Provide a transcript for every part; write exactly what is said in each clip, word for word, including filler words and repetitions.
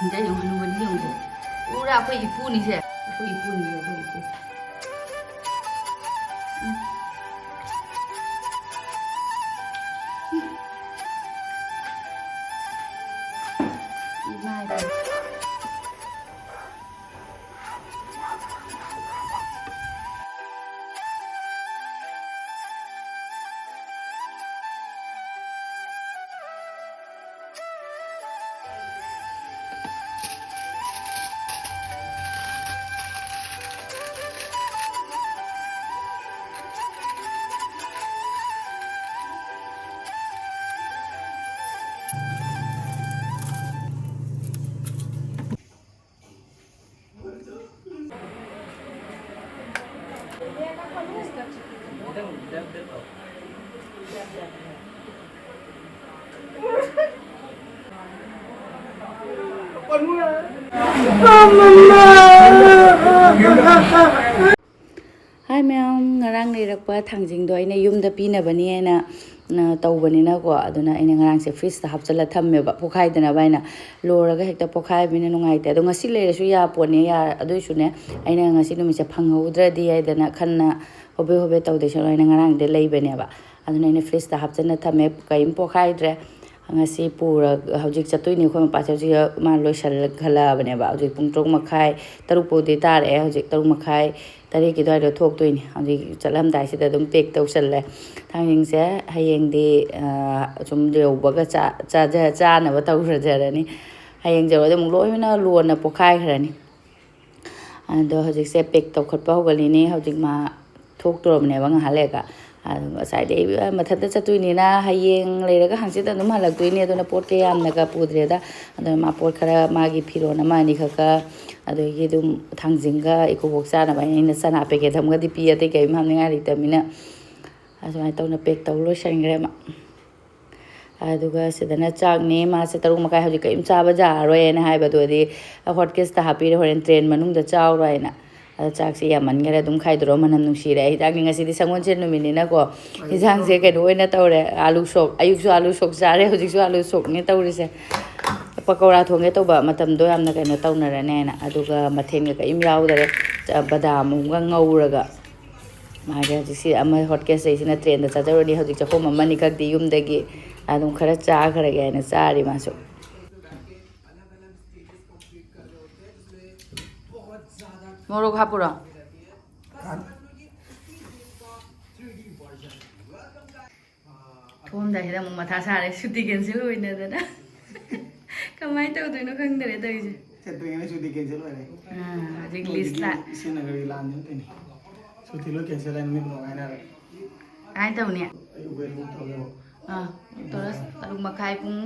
ꯁꯤꯗ ꯌꯦꯡꯉꯨ, ꯍꯅꯨꯕꯅꯤ ꯌꯦꯡꯉꯨꯁꯦ꯫ ꯎꯔꯥ, ꯑꯩꯈꯣꯏ ꯏꯄꯨꯅꯤꯁꯦ꯫ ꯑꯩꯈꯣꯏ ꯏꯄꯨꯅꯤꯁꯦ, ꯑꯩꯈꯣꯏ ꯏꯄꯨ꯫ ꯎꯝ꯫ ꯎꯝ꯫ ꯏꯃꯥ ꯏꯕꯦꯝꯃ꯫ ꯍꯥꯏ ꯃꯌꯥꯝ, ꯉꯔꯥꯡ ꯂꯩꯔꯛꯄ ꯊꯥꯡꯖꯤꯡꯗꯣ ꯑꯩꯅ ꯌꯨꯝꯗ ꯄꯤꯅꯕꯅꯤ ꯍꯥꯏꯅ, ꯑ, ꯇꯧꯕꯅꯤꯅꯀꯣ, ꯑꯗꯨꯅ ꯑꯩꯅ ꯉꯔꯥꯡꯁꯦ ꯐ꯭ꯔꯤꯖꯇ ꯍꯥꯞꯆꯤꯜꯂ ꯊꯝꯃꯦꯕ, ꯄꯣꯈꯥꯏꯗꯅꯕ ꯍꯥꯏꯅ꯫ ꯂꯣꯏꯔꯒ ꯍꯦꯛꯇ ꯄꯣꯈꯥꯏꯕꯅꯤꯅ ꯅꯨꯡꯉꯥꯏꯇꯦ꯫ ꯑꯗꯣ ꯉꯁꯤ ꯂꯩꯔꯁꯨ ꯌꯥꯄꯣꯠꯅꯦ, ꯌꯥ-, ꯑꯗꯨꯏꯁꯨꯅꯦ, ꯑꯩꯅ ꯉꯁꯤ ꯅꯨꯃꯤꯠꯁꯦ ꯐꯪꯍꯧꯗ꯭ꯔꯗꯤ ꯍꯥꯏꯗꯅ ꯈꯟꯅ ꯍꯣꯕꯦ ꯍꯣꯕꯦ ꯇꯧꯗꯣꯏ ꯁꯔꯨꯛ ꯑꯩꯅ ꯉꯔꯥꯡꯗꯩ ꯂꯩꯕꯅꯦꯕ꯫ ꯑꯗꯨꯅ ꯑꯩꯅ ꯐ꯭ꯔꯤꯖꯇ ꯍꯥꯞꯆꯤꯟꯅ ꯊꯝꯃꯦ, ꯀꯔꯤꯝ ꯄꯣꯈꯥꯏꯗ꯭ꯔꯦ꯫ ꯉꯁꯤ ꯄꯨꯔ-, ꯍꯧꯖꯤꯛ ꯆꯠꯇꯣꯏꯅꯤ ꯑꯩꯈꯣꯏ ꯃꯄꯥꯁꯦ꯫ ꯍꯧꯖꯤꯛ ꯃꯥ ꯂꯣꯏꯁꯤꯜꯂꯛꯑꯕꯅꯦꯕ꯫ ꯍꯧꯖꯤꯛ ꯄꯨꯡ ꯇꯔꯨꯛ ꯃꯈꯥꯏ, ꯇꯔꯨꯛ ꯄꯨꯗꯤ ꯇꯥꯔꯛꯑꯦ꯫ ꯍꯧꯖꯤꯛ ꯇꯔꯨꯛ ꯃꯈꯥꯏ, ꯇꯔꯦꯠꯀꯤ ꯑꯗꯨꯋꯥꯏꯗ ꯊꯣꯛꯇꯣꯏꯅꯤ꯫ ꯍꯧꯖꯤꯛ ꯆꯠꯂꯝꯗꯥꯏꯁꯤꯗ ꯑꯗꯨꯝ ꯄꯦꯛ ꯇꯧꯁꯜꯂꯦ꯫ ꯊꯥꯡꯖꯤꯡꯁꯦ ꯍꯌꯦꯡꯗꯤ, ꯑ, ꯁꯨꯝ ꯌꯧꯕꯒ ꯆꯥ-, ꯆꯥꯖ-, ꯆꯥꯅꯕ ꯇꯧꯖꯔꯅꯤ꯫ ꯍꯌꯦꯡ ꯌꯧꯔꯗꯤ ꯑꯃꯨꯛ ꯂꯣꯏꯅ ꯂꯣꯟꯅ ꯄꯣꯈꯥꯏꯈ꯭ꯔꯅꯤ꯫ ꯑꯗꯣ ꯍꯧꯖꯤꯛꯁꯦ ꯄꯦꯛ ꯇꯧꯈꯠꯄ ꯍꯧꯒꯠꯂꯤꯅꯤ꯫ ꯍꯧꯖꯤꯛ ꯃꯥ ꯊꯣꯛꯇꯣꯔꯕꯅꯦꯕ ꯉꯥꯏꯍꯥꯛ ꯂꯩꯔꯒ꯫ ꯑꯗꯨ ꯉꯁꯥꯏꯗꯩ ꯃꯊꯟꯇ ꯆꯠꯇꯣꯏꯅꯤꯅ ꯍꯌꯦꯡ ꯂꯩꯔꯒ ꯍꯪꯆꯤꯠ ꯑꯗꯨꯝ ꯍꯜꯂꯛꯇꯣꯏꯅꯤ꯫ ꯑꯗꯨꯅ ꯄꯣꯠ ꯀꯌꯥ ꯌꯥꯝꯅꯒ ꯄꯨꯗ꯭ꯔꯦꯗ꯫ ꯑꯗꯨꯅ ꯃꯥ ꯄꯣꯠ ꯈꯔ, ꯃꯥꯒꯤ ꯐꯤꯔꯣꯜ ꯑꯃ ꯑꯅꯤ ꯈꯛꯀ, ꯑꯗꯒꯤ ꯑꯗꯨꯝ ꯊꯥꯡꯖꯤꯡꯒ ꯏꯀꯣꯕꯣꯛ ꯆꯥꯅꯕ ꯑꯩꯅ ꯆꯅꯥ ꯄꯦꯀꯦꯠ ꯑꯃꯒꯗꯤ ꯄꯤ, ꯑꯇꯩ ꯀꯔꯤꯝ ꯍꯥꯞꯅꯤꯡꯉꯥꯏ ꯂꯩꯇꯕꯅꯤꯅ꯫ ꯑꯗꯨꯃꯥꯏꯅ ꯇꯧꯅ ꯄꯦꯛ ꯇꯧ ꯂꯣꯏꯁꯤꯟꯈ꯭ꯔꯦ ꯃꯥ꯫ ꯑꯗꯨꯒ ꯁꯤꯗꯅ ꯆꯥꯛꯅꯦ, ꯃꯥꯁꯦ ꯇꯔꯨꯛ ꯃꯈꯥꯏ ꯍꯧꯖꯤꯛ ꯀꯔꯤꯝ ꯆꯥꯕ ꯌꯥꯔꯔꯣꯏꯅ ꯍꯥꯏꯕ, ꯑꯗꯨꯗꯤ ꯍꯣꯠ ꯀꯦꯁꯇ ꯍꯥꯞꯄꯤꯔꯦ, ꯍꯣꯔꯦꯟ ꯇ꯭ꯔꯦꯟ ꯃꯅꯨꯡꯗ ꯆꯥꯎꯔꯣ ꯍꯥꯏꯅ꯫ ꯑꯗꯣ ꯆꯥꯛꯁꯦ ꯌꯥꯝꯃꯟꯈꯔꯦ, ꯑꯗꯨꯝ ꯈꯥꯏꯗꯣꯔꯣ, ꯃꯅꯝ ꯅꯨꯡꯁꯤꯔꯦ꯫ ꯍꯤꯗꯥꯛꯅꯤ ꯉꯁꯤꯗꯤ ꯁꯪꯒꯣꯜꯁꯦꯟ ꯅꯨꯃꯤꯠꯅꯤꯅꯀꯣ꯫ ꯍꯤꯟꯖꯥꯡꯁꯦ ꯀꯩꯅꯣ ꯑꯣꯏꯅ ꯇꯧꯔꯦ, ꯑꯥꯂꯨ ꯁꯣꯛ, ꯑꯌꯨꯛꯁꯨ ꯑꯥꯂꯨ ꯁꯣꯛ ꯆꯥꯔꯦ, ꯍꯧꯖꯤꯛꯁꯨ ꯑꯥꯂꯨ ꯁꯣꯛꯅꯦ ꯇꯧꯔꯤꯁꯦ꯫ ꯄꯀꯧꯔꯥ ꯊꯣꯡꯒꯦ ꯇꯧꯕ ꯃꯇꯝꯗꯣ ꯌꯥꯝꯅ ꯀꯩꯅꯣ ꯇꯧꯅꯔꯅꯦꯅ, ꯑꯗꯨꯒ ꯃꯊꯦꯜꯒ ꯀꯔꯤꯝ ꯌꯥꯎꯗꯔꯦ꯫ ꯆ-, ꯕꯗꯥꯝ ꯑꯃꯒ ꯉꯧꯔꯒ, ꯃꯥꯒꯤ ꯍꯧꯖꯤꯛꯁꯤ ꯑꯃ ꯍꯣꯠ ꯀꯦꯁ ꯂꯩꯁꯤꯅ ꯇ꯭ꯔꯦꯟꯗ ꯆꯥꯖꯔꯨꯔꯅꯤ꯫ ꯍꯧꯖꯤꯛ ꯆꯥꯛꯈꯣꯝ ꯑꯃꯅꯤ ꯈꯛꯇꯤ ꯌꯨꯝꯗꯒꯤ ꯑꯗꯨꯝ ꯈꯔ ꯆꯥꯈ꯭ꯔꯒꯦ ꯍꯥꯏꯅ ꯆꯥꯔꯤ ꯃꯥꯁꯨ꯫ ꯃꯣꯔꯣꯛ ꯍꯥꯞꯄꯨꯔꯣ? ꯊꯣꯛꯑꯝꯗꯥꯏꯁꯤꯗ ꯑꯃꯨꯛ ꯃꯊꯥ ꯁꯥꯔꯦ, ꯁꯨꯇꯤ ꯀꯦꯟꯁꯦꯜ ꯑꯣꯏꯅꯗꯅ꯫ ꯀꯃꯥꯏꯅ ꯇꯧꯗꯣꯏꯅꯣ ꯈꯪꯗꯔꯦ ꯇꯧꯔꯤꯁꯦ꯫ ꯆꯠꯇ꯭ꯔꯤꯉꯩꯗ ꯁꯨꯇꯤ ꯀꯦꯟꯁꯦꯜ ꯑꯣꯏꯔꯦ꯫ ꯑꯥ, ꯍꯧꯖꯤꯛ ꯂꯤꯁ ꯂꯥꯛ-, ꯁ꯭ꯔꯤꯅꯒꯔꯒꯤ ꯂꯥꯟꯅꯦꯅ ꯇꯧꯔꯤꯅꯦ꯫ ꯁꯨꯇꯤ ꯂꯣꯏ ꯀꯦꯟꯁꯦꯜ ꯍꯥꯏ ꯅꯨꯃꯤꯠ ꯃꯉꯥꯏ ꯉꯥꯏꯅꯔꯦ꯫ ꯀꯃꯥꯏꯅ ꯇꯧꯅꯤ? ꯑꯩ ꯎꯕꯔ ꯕꯨꯛ ꯇꯧꯔꯦꯕ꯫ ꯑꯥ, ꯇꯧꯔꯁꯤ꯫ ꯇꯔꯨꯛ ꯃꯈꯥꯏ ꯄꯨꯡ,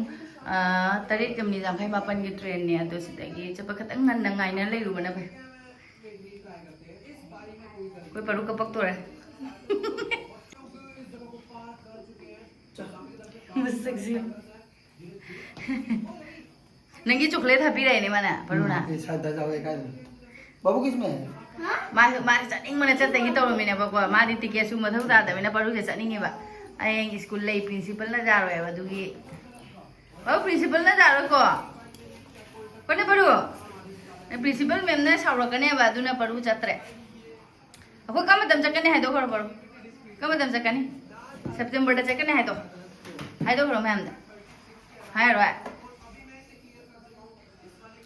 ꯑꯥ, ꯇꯔꯦꯠꯀ ꯃꯤꯅꯤꯠ ꯌꯥꯡꯈꯩ ꯃꯥꯄꯟꯒꯤ ꯇ꯭ꯔꯦꯟꯅꯦ꯫ ꯑꯗꯣ ꯁꯤꯗꯒꯤ ꯆꯠꯄ ꯈꯤꯇꯪ ꯉꯟꯅ ꯉꯥꯏꯅ ꯂꯩꯔꯨꯕꯅ ꯐꯩ꯫ ꯑꯩꯈꯣꯏ ꯄꯔꯨ ꯀꯞꯄꯛꯇꯣꯔꯦ꯫ ꯃꯁꯛꯁꯤ꯫ ꯅꯪꯒꯤ ꯆꯣꯀ꯭ꯂꯦꯠ ꯍꯥꯞꯄꯤꯔꯛꯏꯅꯦ ꯃꯥꯅ, ꯄꯔꯨꯅ꯫ ꯎꯝ, ꯁꯥꯏꯗ ꯆꯥꯎꯋꯦ ꯀꯥꯏꯗꯅꯣ? ꯕꯥꯕꯨ ꯀꯤꯁꯃꯦ? ꯃꯥꯁꯨ, ꯃꯥꯁꯨ ꯆꯠꯅꯤꯡꯕꯅ ꯆꯠꯇꯒꯤ ꯇꯧꯔꯝꯃꯤꯅꯦꯕꯀꯣ꯫ ꯃꯥꯗꯤ ꯇꯤꯀꯦꯠꯁꯨ ꯃꯊꯧ ꯇꯥꯗꯕꯅꯤꯅ ꯄꯔꯨꯁꯦ ꯆꯠꯅꯤꯡꯉꯤꯕ꯫ ꯍꯌꯦꯡ ꯁ꯭ꯀꯨꯜ ꯂꯩ, ꯄ꯭ꯔꯤꯟꯁꯤꯄꯜꯅ ꯌꯥꯔꯣꯏꯕ, ꯑꯗꯨꯒꯤ꯫ ꯕꯥꯕꯨ, ꯄ꯭ꯔꯤꯟꯁꯤꯄꯜꯅ ꯌꯥꯔꯣꯏꯀꯣ? ꯀꯣꯅꯦ ꯄꯔꯨ? ꯄ꯭ꯔꯤꯟꯁꯤꯄꯜ ꯃꯦꯝꯅ ꯁꯥꯎꯔꯛꯀꯅꯦꯕ, ꯑꯗꯨꯅ ꯄꯔꯨ ꯆꯠꯇ꯭ꯔꯦ꯫ ꯑꯩꯈꯣꯏ ꯀꯔꯝꯕ ꯃꯇꯝ ꯆꯠꯀꯅꯤ ꯍꯥꯏꯗꯣꯛꯈ꯭ꯔꯣ, ꯕꯔꯣ? ꯀꯔꯝꯕ ꯃꯇꯝ ꯆꯠꯀꯅꯤ? ꯁꯦꯞꯇꯦꯝꯕꯔꯗ ꯆꯠꯀꯅꯤ ꯍꯥꯏꯗꯣ꯫ ꯍꯥꯏꯗꯣꯛꯈ꯭ꯔꯣ ꯃꯌꯥꯝꯗ꯫ ꯍꯥꯏꯔꯣꯏ꯫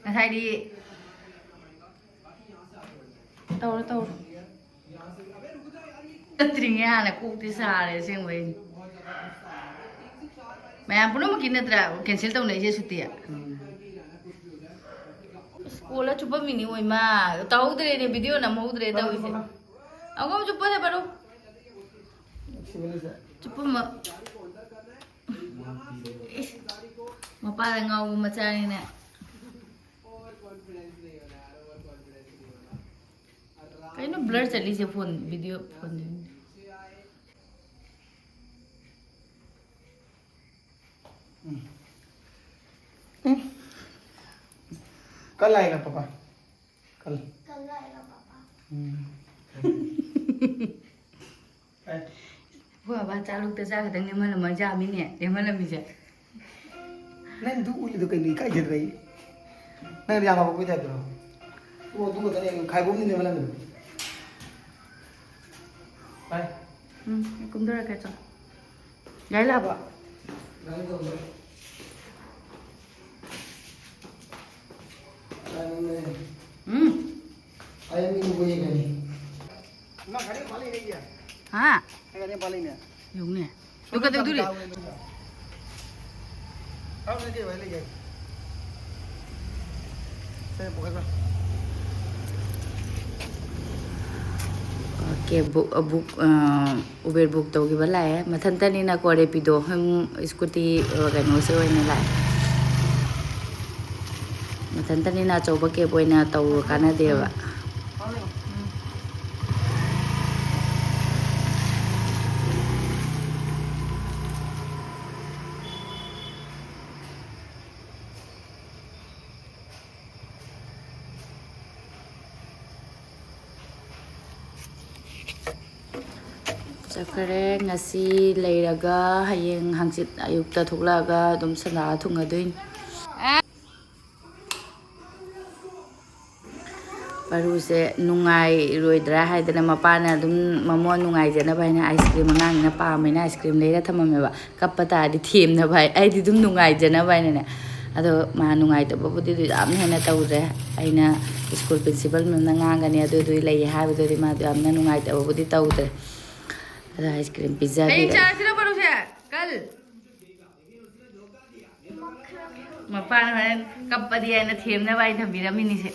ꯉꯁꯥꯏꯗꯤ ꯇꯧꯔꯣ, ꯇꯧꯔꯣ꯫ ꯆꯠꯇ꯭ꯔꯤꯉꯩ ꯍꯥꯟꯅ ꯀꯣꯛꯇꯤ ꯁꯥꯔꯦ ꯑꯁꯦꯡꯕꯩ꯫ ꯃꯌꯥꯝ ꯄꯨꯝꯅꯃꯛꯀꯤ ꯅꯠꯇ꯭ꯔꯥ ꯀꯦꯟꯁꯦꯜ ꯇꯧꯅꯩꯁꯦ ꯁꯨꯇꯤ? ꯎꯝ꯫ ꯑꯁ, ꯀꯣꯜꯂ ꯆꯨꯞꯄꯝꯃꯤꯅꯤ ꯑꯣꯏꯃꯥ꯫ ꯇꯧꯍꯧꯗ꯭ꯔꯦꯅꯦ, ꯚꯤꯗꯤꯑꯣ ꯅꯝꯍꯧꯗ꯭ꯔꯦ ꯇꯧꯔꯤꯁꯦ꯫ ꯑꯃꯨꯛ ꯆꯨꯞꯄꯁꯦ ꯄꯔꯨ꯫ ꯆꯨꯞꯄꯝꯃ-, ꯏꯁ, ꯃꯄꯥꯗ ꯉꯥꯎꯕ ꯃꯆꯥꯅꯤꯅ꯫ ꯀꯩꯅꯣ blur ꯆꯠꯂꯤꯁꯦ ꯐꯣꯟ, ꯚꯤꯗꯤꯑꯣ ꯐꯣꯟ? ꯎꯝ꯫ ꯎꯝ꯫ कल आएगा पापा, कल। कल आएगा पापा। ꯎꯝ꯫ ꯑꯩꯈꯣꯏ ꯕꯕꯥ ꯆꯥꯛ ꯂꯨꯛꯇ ꯆꯥ ꯈꯛꯇꯪ ꯂꯦꯝꯍꯜꯂꯝꯃ ꯆꯥꯃꯤꯅꯦ, ꯂꯦꯝꯍꯜꯂꯝꯃꯤꯁꯦ꯫ ꯅꯪ ꯑꯗꯨ ꯎꯠꯂꯤꯗꯣ ꯀꯩꯅꯣ? ꯏꯀꯥꯏꯖꯗ꯭ꯔꯣ ꯑꯩ? ꯅꯪ ꯌꯥꯝ ꯉꯥꯎꯕꯩ ꯇꯥꯏꯞꯇꯔꯣ? ꯑꯣ, ꯑꯗꯨ ꯈꯛꯇꯅꯦ, ꯈꯥꯏꯕꯣꯝꯅꯤꯅꯦꯕ ꯅꯪꯒꯤꯗꯣ꯫ ꯕꯥꯏ꯫ ꯎꯝ, ꯑꯩ ꯀꯨꯝꯊꯔꯛꯀꯦ, ꯆꯣ꯫ ꯒꯥꯔꯤ ꯂꯥꯛꯑꯕꯣ? ꯒꯥꯔꯤ ꯇꯧꯗ꯭ꯔꯦ꯫ ꯒꯥꯔꯤ ꯂꯩ꯫ ꯎꯝ꯫ ꯑꯩ ꯃꯤ ꯎꯕ ꯌꯦꯡꯒꯅꯤ꯫ ꯏꯃꯥ, ꯒꯥꯔꯤ ꯃꯥ ꯂꯩꯔꯦ꯫ ꯍꯥ? ꯑꯩ ꯒꯥꯔꯤ ꯃꯥ ꯂꯩꯅꯦ꯫ ꯌꯦꯡꯉꯨꯅꯦ꯫ ꯑꯗꯨ ꯀꯩꯗꯧꯗꯣꯔꯤ? ꯀꯦꯞ ꯕꯨꯛ, ꯕꯨꯛ, ꯑ, ꯎꯕꯦꯔ ꯕꯨꯛ ꯇꯧꯈꯤꯕ ꯂꯥꯛꯑꯦ꯫ ꯃꯊꯟꯇꯅꯤꯅꯀꯣ, ꯔꯦꯄꯤꯗꯣ, ꯍꯝ, ꯁ꯭ꯀꯨꯇꯤ, ꯑ, ꯀꯩꯅꯣꯁꯦ ꯑꯣꯏꯅ ꯂꯥꯛꯑꯦ꯫ ꯃꯊꯟꯇꯅꯤꯅ ꯑꯆꯧꯕ ꯀꯦꯞ ꯑꯣꯏꯅ ꯇꯧꯔꯨ ꯀꯥꯟꯅꯗꯦꯕ꯫ ꯆꯠꯈ꯭ꯔꯦ꯫ ꯉꯁꯤ ꯂꯩꯔꯒ ꯍꯌꯦꯡ ꯍꯪꯆꯤꯠ ꯑꯌꯨꯛꯇ ꯊꯣꯛꯂꯛꯑꯒ ꯑꯗꯨꯝ ꯁꯅꯥ ꯊꯨꯡꯉꯗꯣꯏꯅꯤ꯫ ꯄꯔꯨꯁꯦ ꯅꯨꯡꯉꯥꯏꯔꯣꯏꯗ꯭ꯔꯥ ꯍꯥꯏꯗꯅ ꯃꯄꯥꯅ ꯑꯗꯨꯝ ꯃꯃꯣꯟ ꯅꯨꯡꯉꯥꯏꯖꯅꯕ ꯍꯥꯏꯅ ꯑꯥꯏꯁ ꯀ꯭ꯔꯤꯝ ꯑꯉꯥꯡꯅꯤꯅ ꯄꯥꯝꯃꯦꯅ ꯑꯥꯏꯁ ꯀ꯭ꯔꯤꯝ ꯂꯩꯔ ꯊꯝꯃꯝꯃꯦꯕ꯫ ꯀꯞꯄ ꯇꯥꯔꯗꯤ ꯊꯦꯝꯅꯕ ꯍꯥꯏ, ꯑꯩꯗꯤ ꯑꯗꯨꯝ ꯅꯨꯡꯉꯥꯏꯖꯅꯕ ꯍꯥꯏꯅꯅꯦ꯫ ꯑꯗꯣ ꯃꯥ ꯅꯨꯡꯉꯥꯏꯇꯕꯕꯨꯗꯤ ꯑꯗꯨ ꯌꯥꯝ ꯍꯦꯟꯅ ꯇꯧꯗ꯭ꯔꯦ꯫ ꯑꯩꯅ ꯁ꯭ꯀꯨꯜ ꯄ꯭ꯔꯤꯟꯁꯤꯄꯜ ꯃꯦꯝꯅ ꯉꯥꯡꯒꯅꯤ ꯑꯗꯨꯗꯨꯒꯤ ꯂꯩ ꯍꯥꯏꯕꯗꯨꯗꯤ ꯃꯥꯗꯣ ꯌꯥꯝꯅ ꯅꯨꯡꯉꯥꯏꯇꯕꯕꯨꯗꯤ ꯇꯧꯗ꯭ꯔꯦ꯫ ꯑꯗꯣ ꯑꯥꯏꯁ ꯀ꯭ꯔꯤꯝ ꯄꯤꯖꯕꯤꯔꯦ꯫ ꯆꯥꯁꯤꯔꯣ ꯄꯔꯨꯁꯦ? ꯀꯜ꯫ ꯃꯄꯥꯅ ꯍꯣꯔꯦꯟ ꯀꯞꯄꯗꯤ ꯍꯥꯏꯅ ꯊꯦꯝꯅꯕ ꯍꯥꯏꯅ ꯊꯝꯕꯤꯔꯝꯃꯤꯅꯤꯁꯦ꯫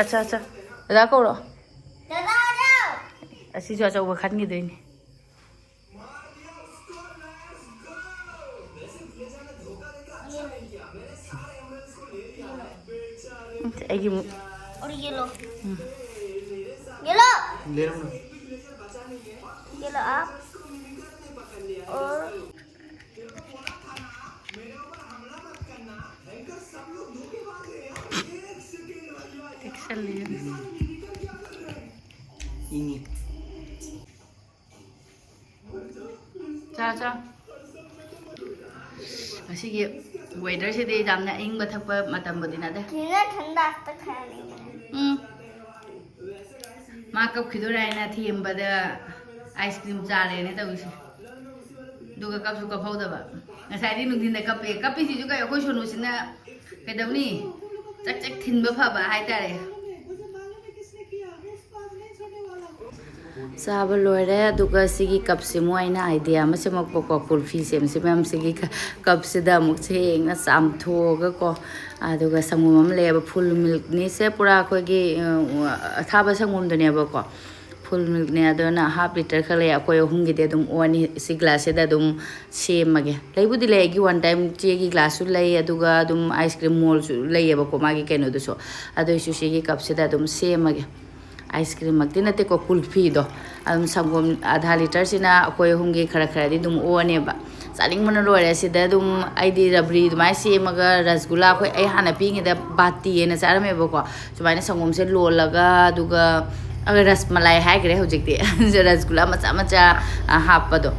ꯑꯠꯆꯥ, ꯑꯠꯆꯥ꯫ ꯗꯗꯥ ꯀꯧꯔꯣ꯫ ꯑꯁꯤꯁꯨ ꯑꯆꯧꯕ ꯈꯟꯈꯤꯗꯣꯏꯅꯤ꯫ ꯑꯩꯒꯤ ꯑꯃꯨꯛ꯫ और ये लो। ये लो। ले रहा हूँ ना। ये लो आप। और ꯏꯪꯉꯤ꯫ ꯆꯥ, ꯆꯥ꯫ ꯉꯁꯤꯒꯤ weatherꯁꯤꯗꯤ ꯌꯥꯝꯅ ꯑꯏꯪꯕ ꯊꯛꯄ ꯃꯇꯝꯕꯨꯗꯤ ꯅꯠꯇꯦ꯫ ꯀꯤꯅ ꯊꯟꯗꯥꯛꯇ ꯈꯥꯏꯅꯤꯡꯉꯦ꯫ ꯎꯝ꯫ ꯃꯥ ꯀꯞꯈꯤꯗꯣꯔꯦ ꯍꯥꯏꯅ ꯊꯦꯝꯕꯗ ice cream ꯆꯥꯔꯦꯅꯦ ꯇꯧꯔꯤꯁꯦ꯫ ꯑꯗꯨꯒ ꯀꯞꯁꯨ ꯀꯞꯍꯧꯗꯕ꯫ ꯉꯁꯥꯏꯗꯤ ꯅꯨꯡꯊꯤꯟꯗ ꯀꯞꯄꯦ꯫ ꯀꯞꯄꯤꯁꯤꯁꯨ ꯀꯩ, ꯑꯩꯈꯣꯏ ꯁꯣꯅꯨꯁꯤꯅ ꯀꯩꯗꯧꯅꯤ? ꯆꯛ ꯆꯛ ꯊꯤꯟꯕ ꯐꯕ ꯍꯥꯏꯇꯥꯔꯦ꯫ ꯆꯥꯕ ꯂꯣꯏꯔꯦ꯫ ꯑꯗꯨꯒ ꯁꯤꯒꯤ cupꯁꯤ ꯑꯃꯨꯛ ꯑꯩꯅ idea ꯑꯃ ꯁꯦꯝꯃꯛꯄꯀꯣ, ꯀꯨꯜꯐꯤ ꯁꯦꯝꯁꯤ ꯃꯌꯥꯝꯁꯤꯒꯤ cupꯁꯤꯗ ꯑꯃꯨꯛ ꯁꯦꯡꯅ ꯆꯥꯝꯊꯣꯛꯑꯒꯀꯣ, ꯑꯗꯨꯒ ꯁꯪꯒꯣꯝ ꯑꯃ ꯂꯩꯌꯦꯕ, full milkꯅꯤꯁꯦ, ꯄꯨꯔꯥ ꯑꯩꯈꯣꯏꯒꯤ, ꯑ, ꯑꯊꯥꯕ ꯁꯪꯒꯣꯝꯗꯨꯅꯦꯕꯀꯣ꯫ Full milkꯅꯦ, ꯑꯗꯨꯅ half litre ꯈꯔ ꯂꯩ꯫ ꯑꯩꯈꯣꯏ ꯑꯍꯨꯝꯒꯤꯗꯤ ꯑꯗꯨꯝ ꯑꯣꯛꯑꯅꯤ꯫ ꯁꯤ glassꯁꯤꯗ ꯑꯗꯨꯝ ꯁꯦꯝꯃꯒꯦ꯫ ꯂꯩꯕꯨꯗꯤ ꯂꯩ, ꯑꯩꯒꯤ one time ꯆꯦꯒꯤ glassꯁꯨ ꯂꯩ, ꯑꯗꯨꯒ ꯑꯗꯨꯝ ice cream moldꯁꯨ ꯂꯩꯌꯦꯕꯀꯣ, ꯃꯥꯒꯤ ꯀꯩꯅꯣꯗꯨꯁꯨ꯫ ꯑꯗꯨꯏꯁꯨ ꯁꯤꯒꯤ cupꯁꯤꯗ ꯑꯗꯨꯝ ꯁꯦꯝꯃꯒꯦ꯫ Ice creamꯃꯛꯇꯤ ꯅꯠꯇꯦꯀꯣ, ꯀꯨꯜꯐꯤꯗꯣ꯫ ꯑꯗꯨꯝ ꯁꯪꯒꯣꯝ ꯑꯙꯥ litreꯁꯤꯅ ꯑꯩꯈꯣꯏ ꯑꯍꯨꯝꯒꯤ ꯈꯔ ꯈꯔꯗꯤ ꯑꯗꯨꯝ ꯑꯣꯛꯑꯅꯦꯕ꯫ ꯆꯥꯅꯤꯡꯕꯅ ꯂꯣꯏꯔꯦ꯫ ꯁꯤꯗ ꯑꯗꯨꯝ ꯑꯩꯗꯤ ꯔꯕ꯭ꯔꯤ ꯑꯗꯨꯃꯥꯏꯅ ꯁꯦꯝꯃꯒ, ꯔꯁꯒꯨꯂꯥ, ꯑꯩꯈꯣꯏ, ꯑꯩ ꯍꯥꯟꯅ ꯄꯤꯛꯏꯉꯩꯗ ꯕꯥꯇꯤ ꯍꯥꯏꯅ ꯆꯥꯔꯝꯃꯦꯕꯀꯣ꯫ ꯁꯨꯃꯥꯏꯅ ꯁꯪꯒꯣꯝꯁꯦ ꯂꯣꯜꯂꯒ, ꯑꯗꯨꯒ, ꯑ, ꯔꯁꯃꯂꯥꯏ ꯍꯥꯏꯈ꯭ꯔꯦ ꯍꯧꯖꯤꯛꯇꯤ꯫ ꯔꯁꯒꯨꯂꯥ ꯃꯆꯥ ꯃꯆꯥ, ꯑ, ꯍꯥꯞꯄꯗꯣ꯫